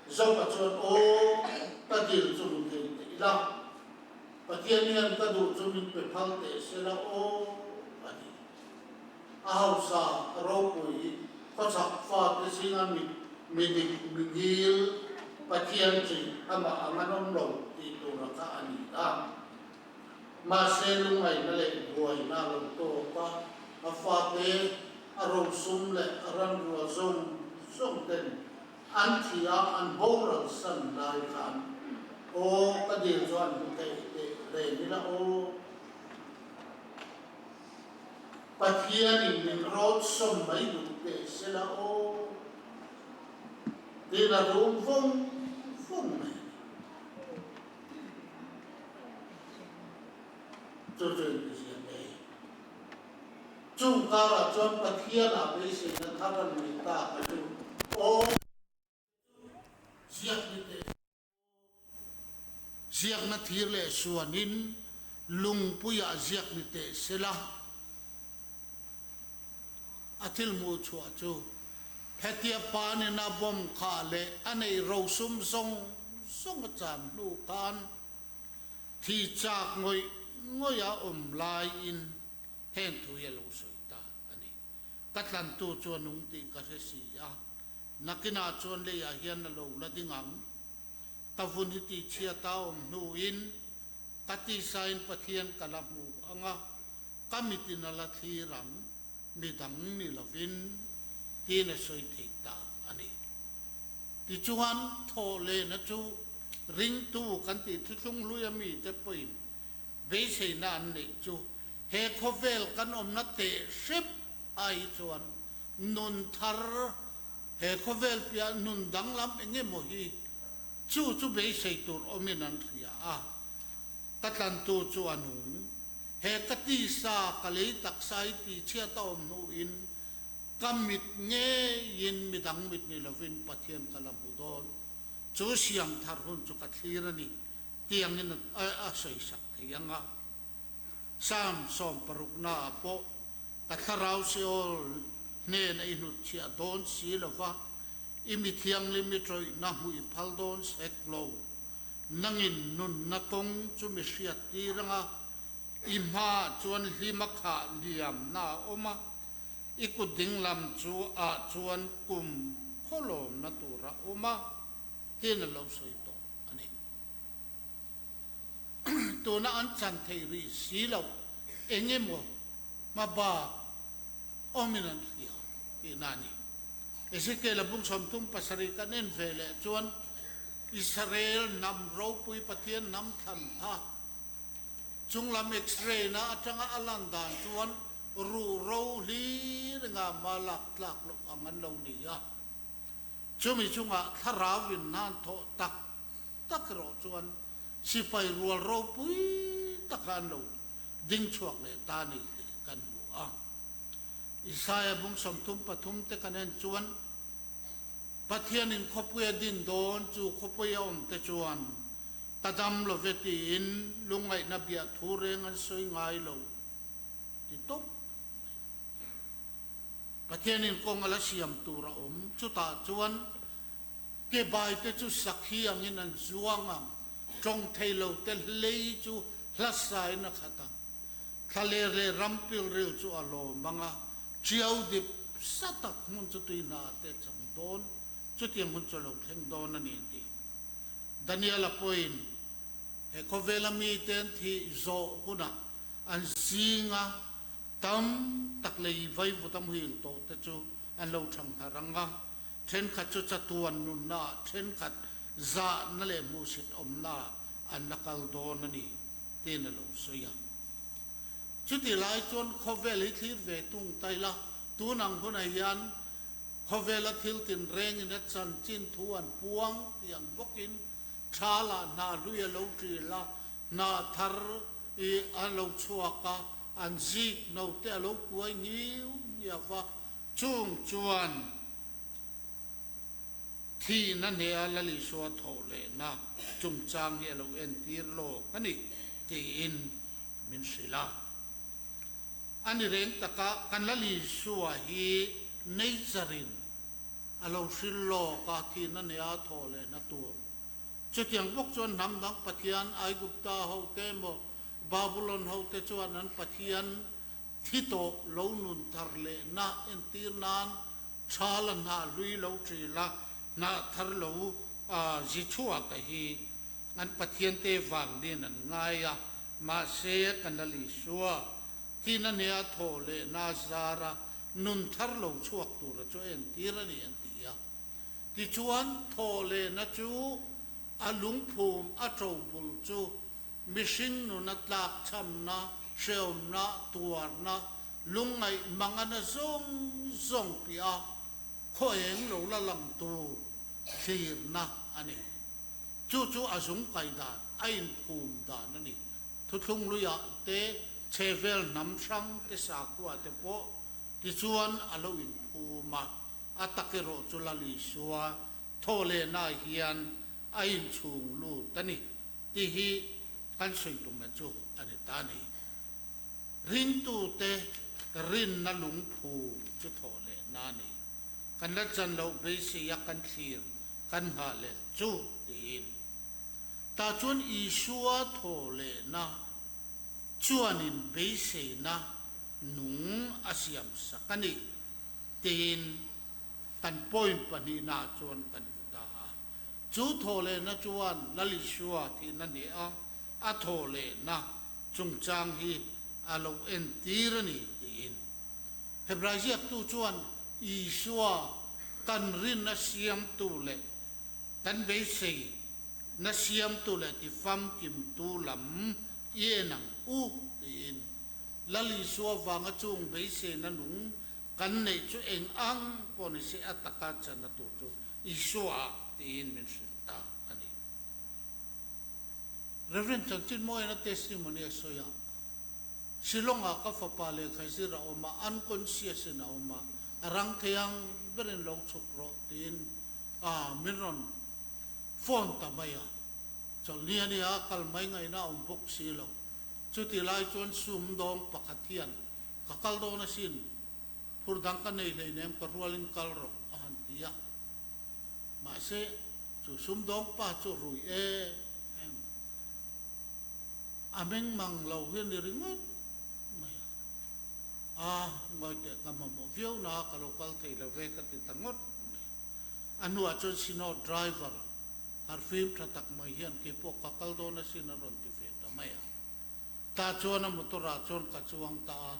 Zopa chuan, Aw, ka dil chu hmu thei teh ila, Pathian hian ka duh chu min pe phal teh se la aw, a ti. A hausa ropui khawchhak fate zinga mi midik mi ngil Pathian chi amah ang an awm lo tih tura kha a ni a. Mahse lungngaihna leh buaina a lo tawk a, a fate a rosum leh a ranrua zawng zawng ten an thi a an boral san lai khan aw ka dil chuan hmu theih teh reng ila aw. Pathianin min rawt sawm mai duh teh se la aw, tiin a rum vawng vawng mai a ni. Chu chu intizia ngei. Chung karah chuan Pathianah beiseina thar a nei ta ka chu aw. Ziak ni teh. Ziakna thir leh suanin lungpuiah ziak ni teh sela, a thil hmuh chhuah chu hetia pa nena bomb khah leh a neih rosum zawng zawng a chan hnu khan thi chak ngawih ngawih a awm laiin heng thu hi a lo sawi ta a ni. Ka tlantu chu a nung tih ka hre si a, nakinah chuan leiah hian a lo la ding ang. Ka vun hi tihchhiat a awm hnuin ka tisain Pathian ka la hmu ang a, ka mitin a la thlir ang, midang ni lovin, tiin a sawi thei ta a ni. Tichuan, thawh lehna chu ringtu kan tih thuthlung hluia mite pawhin beiseina an neih chu he khawvel kan awmna teh hrep ai chuan nun thar, he khawvel piah nun danglam eng emaw hi chu chu beisei tur awmin an hria a, ka tlantu chu a nung. He ka tisa ka lei taksa hi tihchhiat a awm hnuin ka mit ngeiin midang mit ni lovin Pathian ka la hmu dawn. Chu siam thar hun chu ka thlir a ni tiangin a sawisak thei ang a. Psalm 60 ah pawh ka thlarau Seol hnen a i hnutchhiah dawn si lova, i mi thianghlim i tawihna hmuh i phal dawn sek lo. Nangin nunna kawng chu mi hriat tir ang a, i hmaah chuan hlim a khah liamna a awm a, i kut dinglam chu ah chuan kum khawlawmna tur a awm a, tiin a lo sawi tawh a ni. Tuna an chan theih rih si loh eng emaw hma bak awmin an hria tihna a ni. Ezekiel-a bung 37 kan en ve leh chuan Israel hnam ropui Pathian hnam thlan kha chunglam X-ray na atanga a lan dan chuan ruh ro hlir enga hma lak tlak loh ang an lo ni a. Chumi chungah thlarau in hnan thawh tak tak erawh chuan sipai rual ropui taka an lo ding chhuak leh ta ni tih kan hmu a. Isaia bung 33 te kan en chuan Pathianin khawpui a din dawn chu khawpui a awm te chuan ka dam lo ve tiin lungngaihna biah thu reng an sawi ngai lo ti tawp mai. Pathianin kawng a la siam tur a awm chutah chuan Ke bai te chu sakhi angin an zuang ang, tawng thei lo te hlei chu hlasain a khat ang. Thlaler leh ram pilril chu a lawm ang a, tiau dip sa tak hmun chu tui hna te chang dawn, chutiang hun chu a lo thleng dawn a ni an ti. Daniel-a pawhin he khawvela mite an thih zawh hunah an zinga tam tak lei vaivut a muhil tawh te chu an lo thang hnarh ang a, Thenkhat chu chatuan nunna ah thenkhat zahna leh hmuhsit awmna ah an la kal dawn a ni, tiin a lo sawi a. Chutih lai chuan khawvel hi thlir ve tung ta ila, tun ang hunah hian khawvela thil tinrengin a chanchin thu an puang tih ang bawkin tha lah hna hlui a lo ṭil a, hna thar i a lo chhuak a, an zik no te a lo kuai ngiu ngiau va, Chung chuan thihna hnea Lal Isua thawh lehna chungchang hi a lo entir lawk a ni tiin min hrilh a. A ni reng taka kan Lal Isua hi nature-in a lo hrilh lawk a, thihna hnea thawh lehna tur. Chutiang bawk chuan hnam dang pathian Aigupta hote emaw Babulon hote chuan an pathian Thi tawh lo nun thar leh na entir nan tha la hnah hlui lo ṭil a, hnah thar lo zi chhuak a hi an Pathian te vang nin an ngai a, mahse kan Lal Isua thihna nia thawh leh na zara nun thar lo chhuak tura chu entir a ni an ti a. Tichuan thawh lehna chu a lungphum a ṭo bul chu Mihring nuna tlakchhamna, hreawmna, tuarna, lungngaih mangana zawng zawng piah a khaw eng lo la lang tur thlirna a ni. Chu chu a zung kai dan, a inphum dan a ni. Thuthlung luiah te, chhevel hnam hrang te sakhua te pawh tichuan a lo inphum a, a tak erawh chu Lal Isua thawhlehnaah hian a inchhung lut a ni. Tih hi kan sawi tumna chu a ni ta a ni. Ringtute rinna lungphum chu thawh lehna a ni. Kan la chan loh beisei a kan thlir kan nghah leh chu tiin. Tah chuan Isua thawh lehna chuanin beiseina nung a siam sak a ni. Tiin kan point pahnihnaah chuan kan hmu ta a. Chu thawhlehna chuan Lal Isua thihna hneh a, a thawhlehna chungchang hi a lo entir a ni tiin. Hebrai ziaktu chuan Isua kan rinna siamtu leh kan beisei na siamtu leh tifamkimtu lam i en ang u tiin Lal Isua vanga chung beiseina nung kan neih chu eng ang pawh ni se a taka channa tur chu Isua ah tiin min hrilh ta a ni. Rev. Chanchin Mawiana testimony a sawi a, Shillong-ah ka fapa lehkha zir a awm a, unconscious in a awm a, a rang thei ang berin lo chhuk rawh tiin a min rawn phone ta mai a, chawlhni a nia, kal mai ngaihna a awm bawk si lo. Chuti lai chuan sumdawng pakhat hian ka kal dawn asin, phur dang ka nei hleinem ka rualin kal rawh a han ti a. Mahse, chu sumdawng pa chu rui em em a meng mang lo hi a ni ringawt mai a. A, ngawi teh ka mamawh viau na ka lo kal thei lo ve ka ti ta ngawt mai. A hnuah chuan Sinod driver harfim tha tak mai hian keipawh ka kal dawn asin a rawn ti ve ta mai a. Tah chuan a motor ah chuan ka chuang ta a,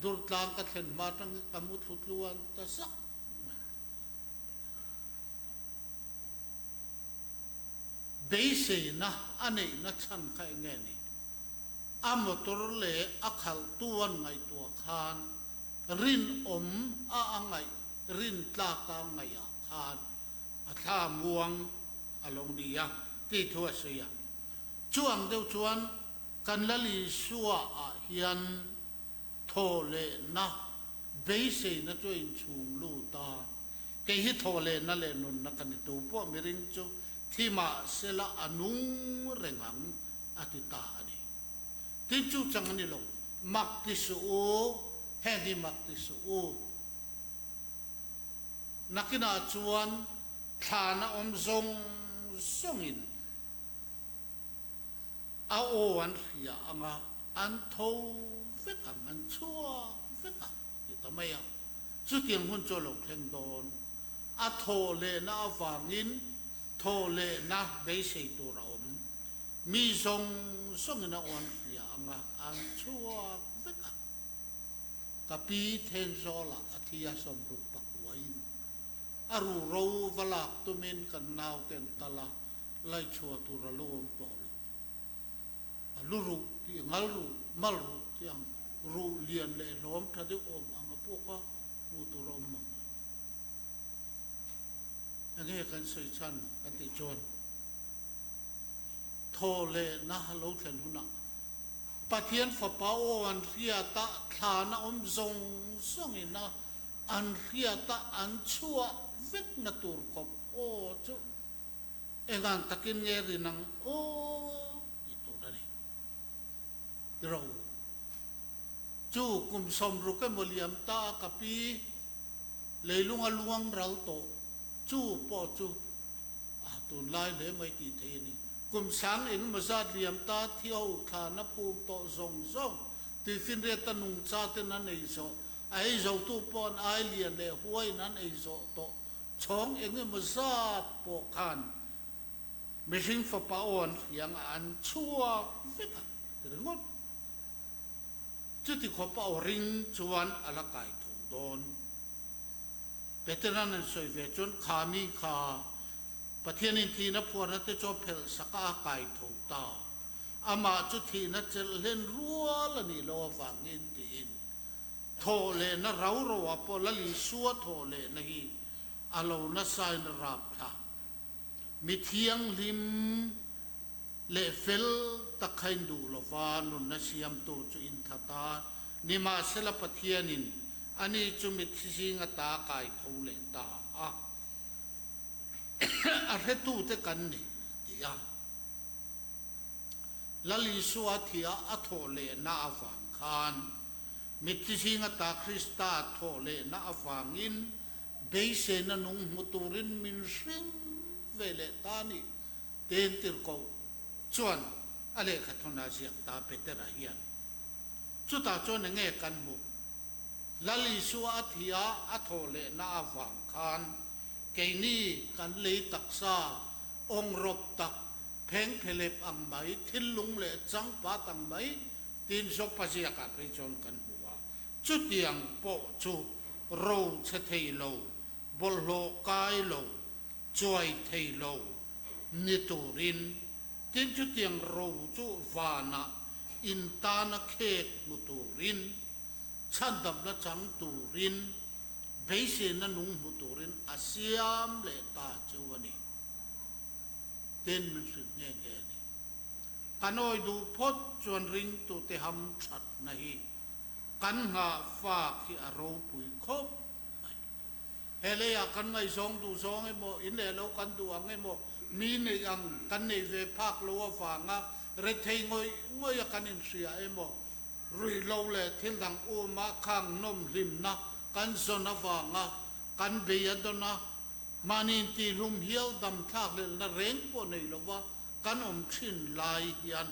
Durtlang ka thlen hma atangin ka mu thlu tluan ta sak mai. Beiseina a neihna chhan kha eng nge ni? A motor leh a khalhtu an ngaihtuah khan rinawm a a ngaih rintlak a ngaihah khan a thla muang a lo ni a tih thu a sawi a. Chu ang deuh chuan kan Lal Isua ah hian thaw lehna beiseina chu a inchhung lut a, kei hi thaw lehna leh nunna ka ni tu pawh miring chu thi mah sela a nung reng ang a ti ta a ni. Tin chu chang a ni lo, mak ti suh u, heng hi mak ti suh u. Nakinah chuan thlana awm zawng zawngin a aw an hria ang a, an tho vek ang, an chhuak vek ang ti ta mai a. Chutiang hun chu a lo thleng dawn. A thawh lehna avangin thawh lehna beisei tur a awm. Mi zawng zawngin a aw an hria ang a, an chhuak vek ang. Ka pi Thenzawlah a thi a sawmruk pakuain a ruhro va lak tumin kan naute an kal a, laichhuah tur a lo awm tawh lo. A lu ruh tih ngal ruh, mal ruh tih ang ruh lian leh hlawm tha deuh awm ang a pawh kha hmuh tur a awm mang lo. Enge kan sawi chhan kan tih chuan thaw lehna lo thlen hunah Pathian Fapa aw an hriat a, thlan a awm zawng zawngin a an hriat a an chhuah vekna tur khawp aw chu Engang takin nge rin ang aw tih tur a ni. Ro chu kum sawmruk emaw liam ta a ka pi leilung a luang ral tawh chu pawh chu a tunlai hle mai tih theih a ni. Kum sang engemaw zat liam ta thio thlan a phum tawh zawng zawng tuifinriat a nungcha ten an ei zawh a ei zotu pawh an ai lian leh huaiin an ei zawh tawh Chhawng eng emaw zat pawh khan mihring fapa aw an hriang a, an chhuak vek ang ti ringawt. Chuti khawp a aw ring chuan a la kai tho dawn. Petera'n an sawi ve chuan kha mi kha Pathianin thihna phuarna te chu a phelh sak a, a kai tho ta. Amah chu thihna chelh hlen rual a nih loh avangin tiin Thawh lehna rau rauah pawh Lal Isua thawh lehna hi a lo nasain a rap thla. Mi thianghlim leh fel tak kha in duh lova nunna siamtu chu in that a, nimahsela Pathianin ani chu mithi zinga ta kai tho leh ta a, a hretute kan ni, a ti a. Lal Isua thia a thawh lehna avang khan Mitthi zinga ta Krista thawh lehna avangin beiseina nung hmu turin min hring ve leh ta a ni, tiin tirhkoh chuan a lehkhathawn a ziak ta Petera hian. Chutah chuan enge kan hmuh? Lal Isua a thi a, a thawh lehna avang khan keini kan lei taksa awngrawp tak, phengphelep ang mai, thillung leh changpat ang mai tiin Jopa ziakah phei chuan kan hmu a. Chutiang pawh chu ro chhe thei lo, bawlhhlawh kai lo, chuai thei lo ni turin tin chutiang ro chu vanah intana khek hmu turin, chhandamna chang turin, beiseina nung hmu turin a siam leh ta cheu a ni. Tin min hrilh nghe nghe a ni. Kan awi duh phawt chuan ringtute ham thatna hi kan nghah fak hi a ropui khawp mai. He leiah kan ngaihzawng duh zawng emaw, in leh lo kan duh ang emaw, mi neih ang kan nei ve phak lo avanga rethei ngawih ngawih a kan inhria emaw, ruihlo leh thil dang uma khang nawm hlimna kan zawn avanga kan bei a dawn a, mahni intihlum hial dam thlakhlelhna reng pawh nei lova kan awm thin lai hian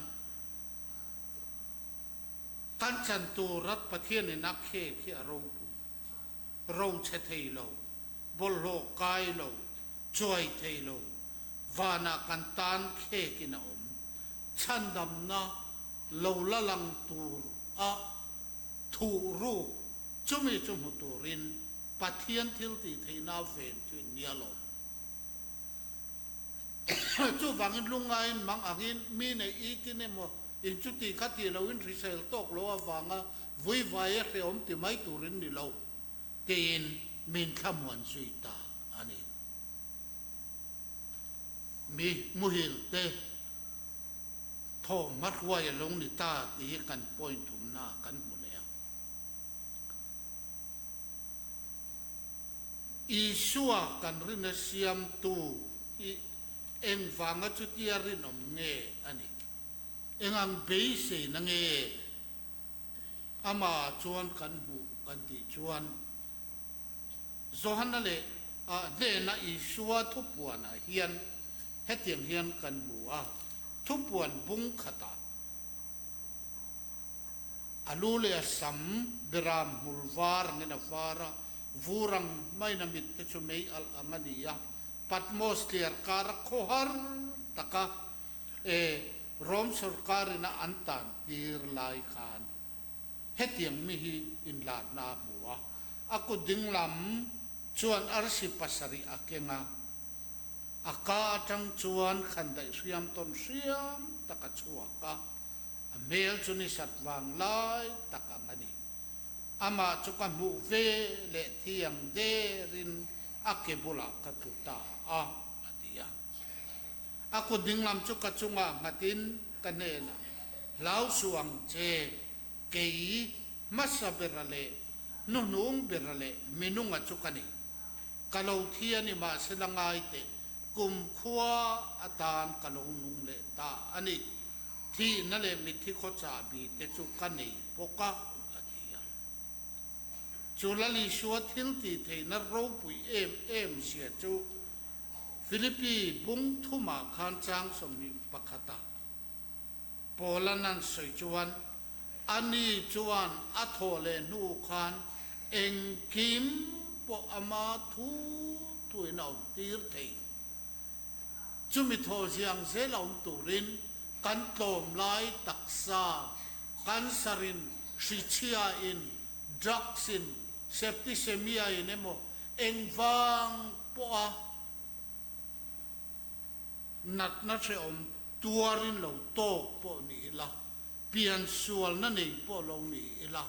kan chan tur rat Pathianin a khek hi a ropui. Ro chhe thei lo, bawlhhlawh kai lo, chuai thei lo, vanah kan tan khekin a awm. Chhandamna lo la lang tur a thuh ruk chumi chu hmu turin Pathian thil tih theihna ven chu in nia lo. Chuvangin lungaiin mang angin mi neih itin emaw in chuti kha ti loin hrisel tawk lo avanga vuivai a hrehawm ti mai turin ni lo tiin min thlamuan zui ta a ni. Mi muhil te thawh hmahruai a lo ni ta tih hi kan point thumna kan hmu leh a. Isua kan rina siamtu hi engvanga chutia rinawm nge a nih? Engang beiseina nge amah chuan kan hmuh kan tih chuan Johana leh a hnena Isua thupuanah hian hetiang hian kan hmu a, thupuan bung khatah a lu leh a sam beram hmul var angin a var a, vur ang maiin a mit te chu mei alh ang a ni a, Patmos tliar kara khawhar taka E, Rom sorkarin a an tan tir lai khan hetiang mi hi inlarna a hmu a, a kut dinglam chuan arsi pasarih a keng a, a ka atang chuan khandaih hriam tawn hriam tak a chhuak a, a hmel chu ni sat vang lai tak ang a ni. Amah chu ka hmuh ve leh thiang derin a ke bulah ka tlu ta a, a ti a. A kut dinglam chu ka chungah nghatin ka hnenah, Hlau suh ang che, kei hmasa bera leh hnuhnung bera leh minunga chu ka ni. Ka lo thi a ni mahsela ngai teh, kumkhua atan ka lo nung leh ta a ni. Thihna leh mitthi khaw chahbi te chu ka nei bawk a, a ti a. Chu Lal Isua thil tih theihna ropui em em zia chu Philippi bung thumah khan chang 21 ah Paula'n an sawi chuan, Ani chuan a thawh leh hnu khan engkim pawh ama thu thuin a awm tir thei. Chumi thawh ziang zel a awm turin kan tlawm lai taksa, cancer in, hrichhia in, drugs in, septicemia in emaw Engvang pawha natna hrehawm tuarin lo tawk pawh ni ila, piansualna nei pawh lo ni ila,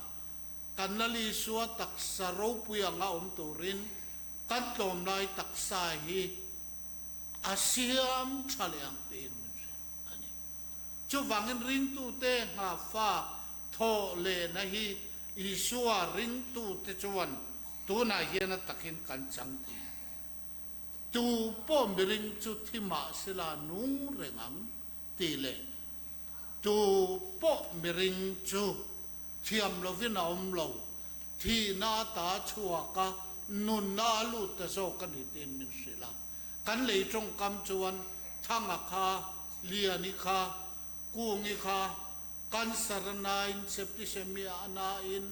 kan Lal Isua taksa ropui anga awm turin kan tlawmlai taksa hi a siam tha leh ang tiin min hrilh a ni. Chuvangin ringtute nghahfak thawh lehna hi Isua ringtute chuan Tunah hian a takin kan chang thei. Tu pawh miring chu thi mah sela nung reng ang tih leh tu pawh miring chu thiam lovin a awm lo, thihna a ta chhuak a, nunna a lut ta zawk a ni tiin min hrilh a. Kan lei tawngkam chuan Thanga kha, Liani kha, Kungi kha, cancer a nain, septicemia a nain,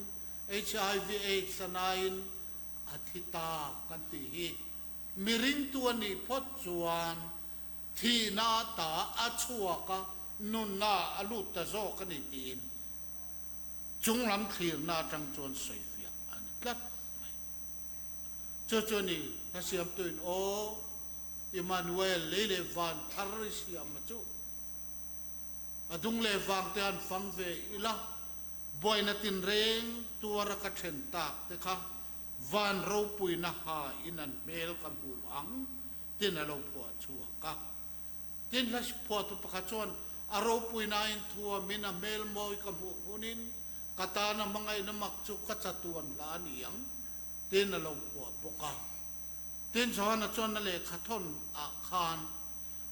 HIV Aids a nain a thi ta kan tih hi miringtu a nih phawt chuan thihna ata a chhuak a, nunna a lut ta zawk a ni tiin chunglam thlirna atang chuan sawifiah a ni tlat mai. Chu chu a ni, hla siamtuin Aw Immanuel lei leh van thar i siam a chuh. A dung leh vang te an fang ve ila, buaina tinreng tuara ka then tak te kha van ropuina ha in an hmel ka hmu ang tin a lo phuah chhuak a. Tin hla phuahtu pakhat chuan a ropuina in thuamin a hmel mawi ka hmuh hunin ka tana hmangaihna mak chu ka chatuan hla a ni ang tin a lo phuah bawk a. Tin Johana chuan a lehkha thawn ah khan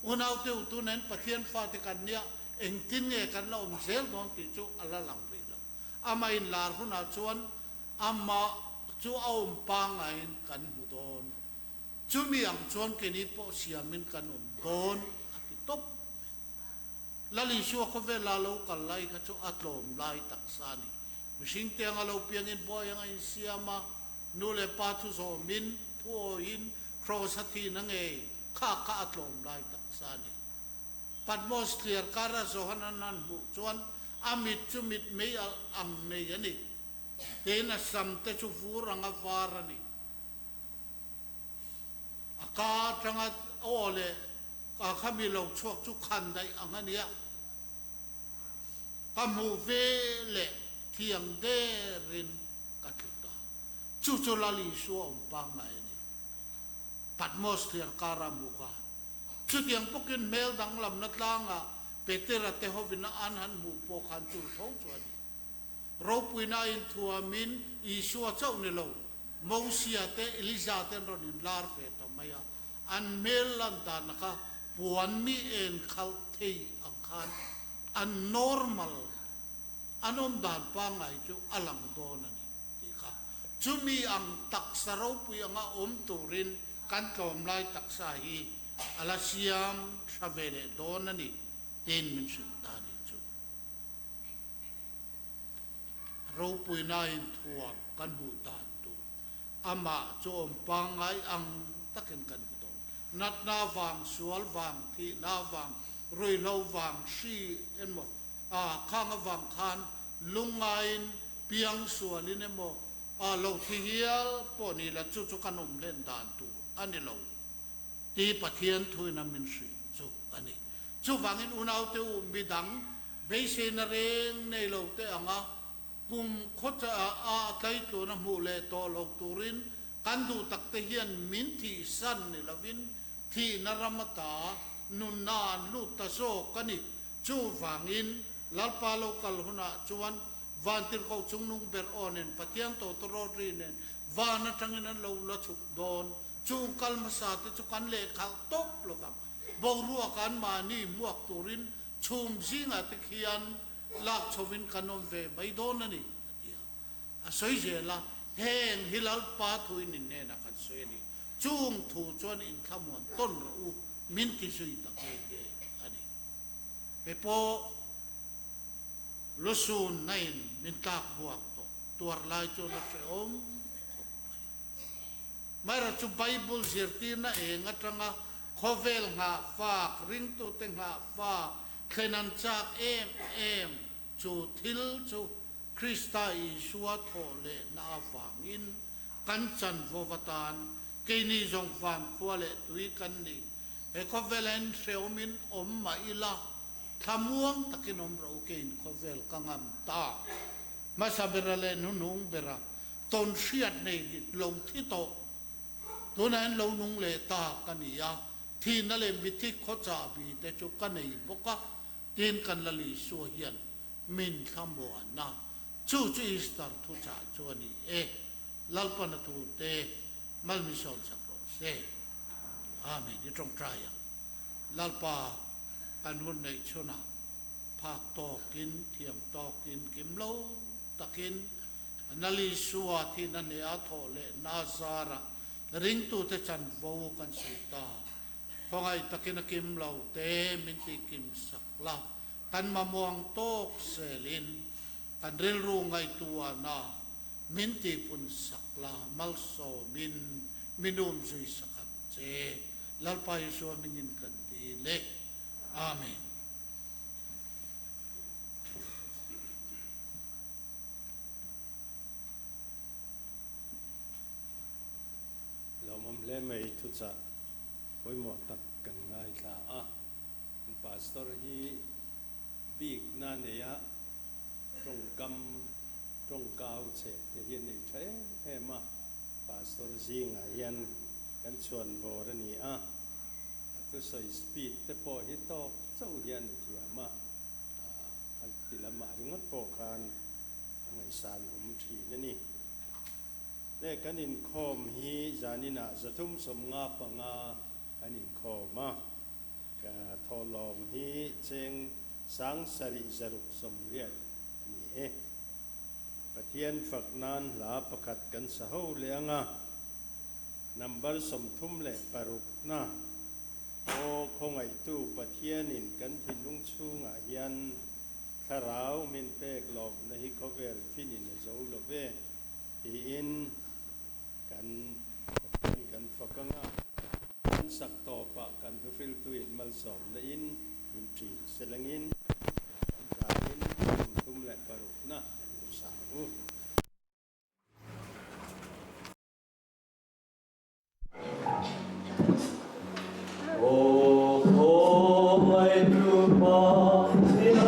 Unaute u tunain Pathian fate kan nia, engtin nge kan la awm zel dawn tih chu a la lang rih lo. Amah inlar hunah chuan amah chu a awm pangaiin kan hmu dawn. Chumi ang chuan keini pawh siamin kan awm dawn a ti tawp mai. Lal Isua khawvela lo kal lai kha chu a tlawm lai taksa a ni. Mihring te anga lo piangin buai anga insiam a, nu leh pa thu zawmin, thu awiin, kraws a thihna ngei Kha kha a tlawm lai taksa a ni. Patmos thliar kara Johanan an hmuh chuan a mit chu mit mei alh ang nei a ni. Tiin a sam te chu vur anga var a ni. A ka atanga aw leh a kha mi lo chhuak chu khan daih ang a nia. Ka hmuh ve leh thiang derin ka tlu ta. Chu chu Lal Isua awm pangngai a ni. Patmos thliar kara hmuh kha. Chutiang pawkin hmel danglamna tlanga Petera te hovina an han hmuh pawh khan chu tho chu a ni. Ropuina a inthuamin Isua chauh ni lo, Mosia te, Elija te an rawn inlar ve ta mai a. An hmel lan dana kha puan mi en khalh thei ang khan an normal, an awm dan pangngai chu a lang dawn a ni. Tih kha chumi ang taksa ropui anga awm turin kan tlawm lai taksa hi a la siam tha ve leh dawn a ni tiin min hrilh ta a nih chu. Ropuinain thuam kan hmuh dan tur amah chu awm pangngai ang takin kan hmu dawn. Natna vang, sual vang, thihna vang, ruihhlo vang, hri emaw khang avang khan lungngaiin Piang sualin emaw a lo thi hial pawh ni la chu chu kan awm hlen dan tur a ni lo ti Pathian thuin a min hrilh chu a ni. Chuvangin unaute u midang beiseina reng nei lo te anga kum khawcha a tlaitlun a hmuh leh tawh lo turin kan duh tak te hian min thihsan ni lovin thihna ram ata nunna an lut ta zawk a ni. Chuvangin Lalpa lo kal hunah chuan Vantirhkoh chungnung ber aw nen Pathian tawtawrawt ri nen van atangin an lo la chhuk dawn. Chung kal hmasa te chu kan lehkhalh tawp lovang. Boruak an mahni hmuak turin chhum zingah te khian lak chhovin kan awm ve mai dawn a ni, a ti a. A sawi zel a, Heng hi Lalpa thuin in hnenah kan sawi a ni. Chung thu chuan inthlamuan tawn rawh u, min ti zui ta nghe nghe a ni. Kei pawh. Lusun na in min tlak buak tawh tuar lai chuan a hrehawm khawp mai. Amaherawh chu Bible zirtirna eng atanga khawvel nghah fak, ringtute nghah fak, thlen an chak em em chu thil chu Krista Isua thawh lehna avangin kan chanvo atan keini zawng vankhua leh tui kan ni. He khawvela in hrehawmin awm mah ila Thlamuang takin awm rawh u keiin khawvel ka ngam ta. Hmasa bera leh hnuhnung bera tawn hriat nei lo thi tawh. Tunah hian lo nung leh ta ka ni a, thihna leh mithi khawchahbi te chu ka nei bawk a, tiin kan Lal Isua hian min thlamuan a. Chu chu Easter thuchah chu a ni e. Lalpana thu te malmisawn sak rawh se. Amen. I tawngtai ang. Lalpa. Kan hun neih chhunah phak tawkin, thiam tawkin, kim lo takin Nalisua thihna hneh a thawh leh Nazara ringtute chanvo kan sawi ta. Khawngaih takin a kim lo te min tih kim sak la, kan mamawh ang tawk selin kan rilru ngaihtuahna. Min tihpun sak la, malsawmin min um zui sak ang che. Lalpa Isua hmingin kan dil e. Amen. Lawmawm hle mai thuchah pawimawh tak kan ngaithla a. Pastor hi bik na neia tawngkam tawngkau chhe te hi a nei tha em em a, Pastor zingah hian kan chhuan vawr a ni a, a thusawi speed te pawh hi tawk chauh hian a thiam a, a ti lamah ringawt pawh khan a ngaihsan awm thin a ni. Le kan inkhawm hi zaninah 355 kan inkhawm a, ka thawhlawm hi cheng 7680 a ni e. Pathian fak nan hla pakhat kan sa ho leh ang a, number 36 na, Aw khawngaihtu Pathianin kan thinlung chhungah hian thlarau min pek lawmna hi khawvel finin a zo lo ve tiin kan Pathian kan fak ang a, kan sak tawpah kan thuhriltuin malsawmna in min ṭin selangin kan zanin 36 na kan hmu sa ang u. Aw khawngaihtu Pathian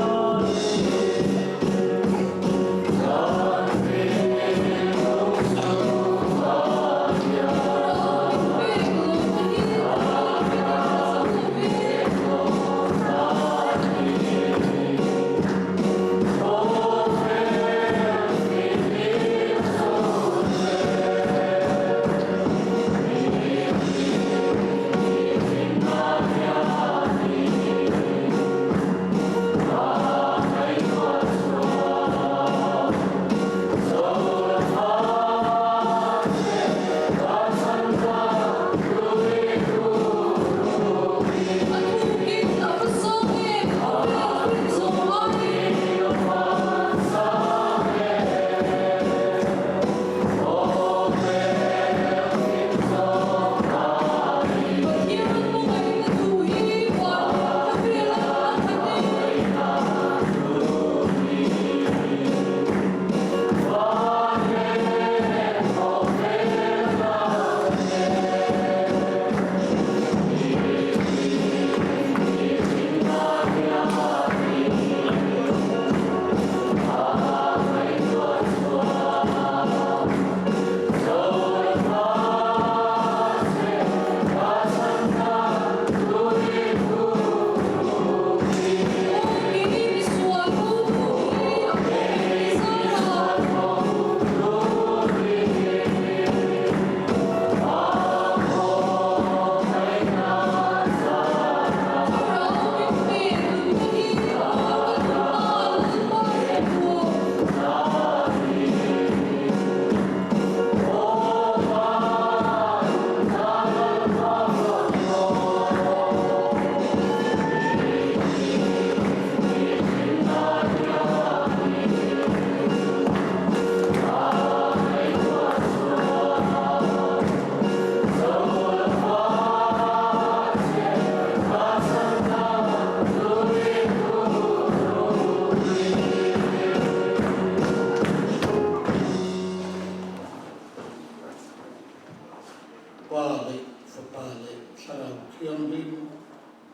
Pa leh Fapa leh Thlarau Thianghlim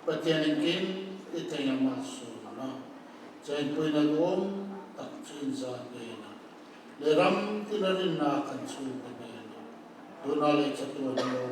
Pathian engkim i thei a malsawmna chainpuina duhawm tak chu inzah hnenah leh ram tina rinna kan chhungte hnenah tunah leh chatuan lo.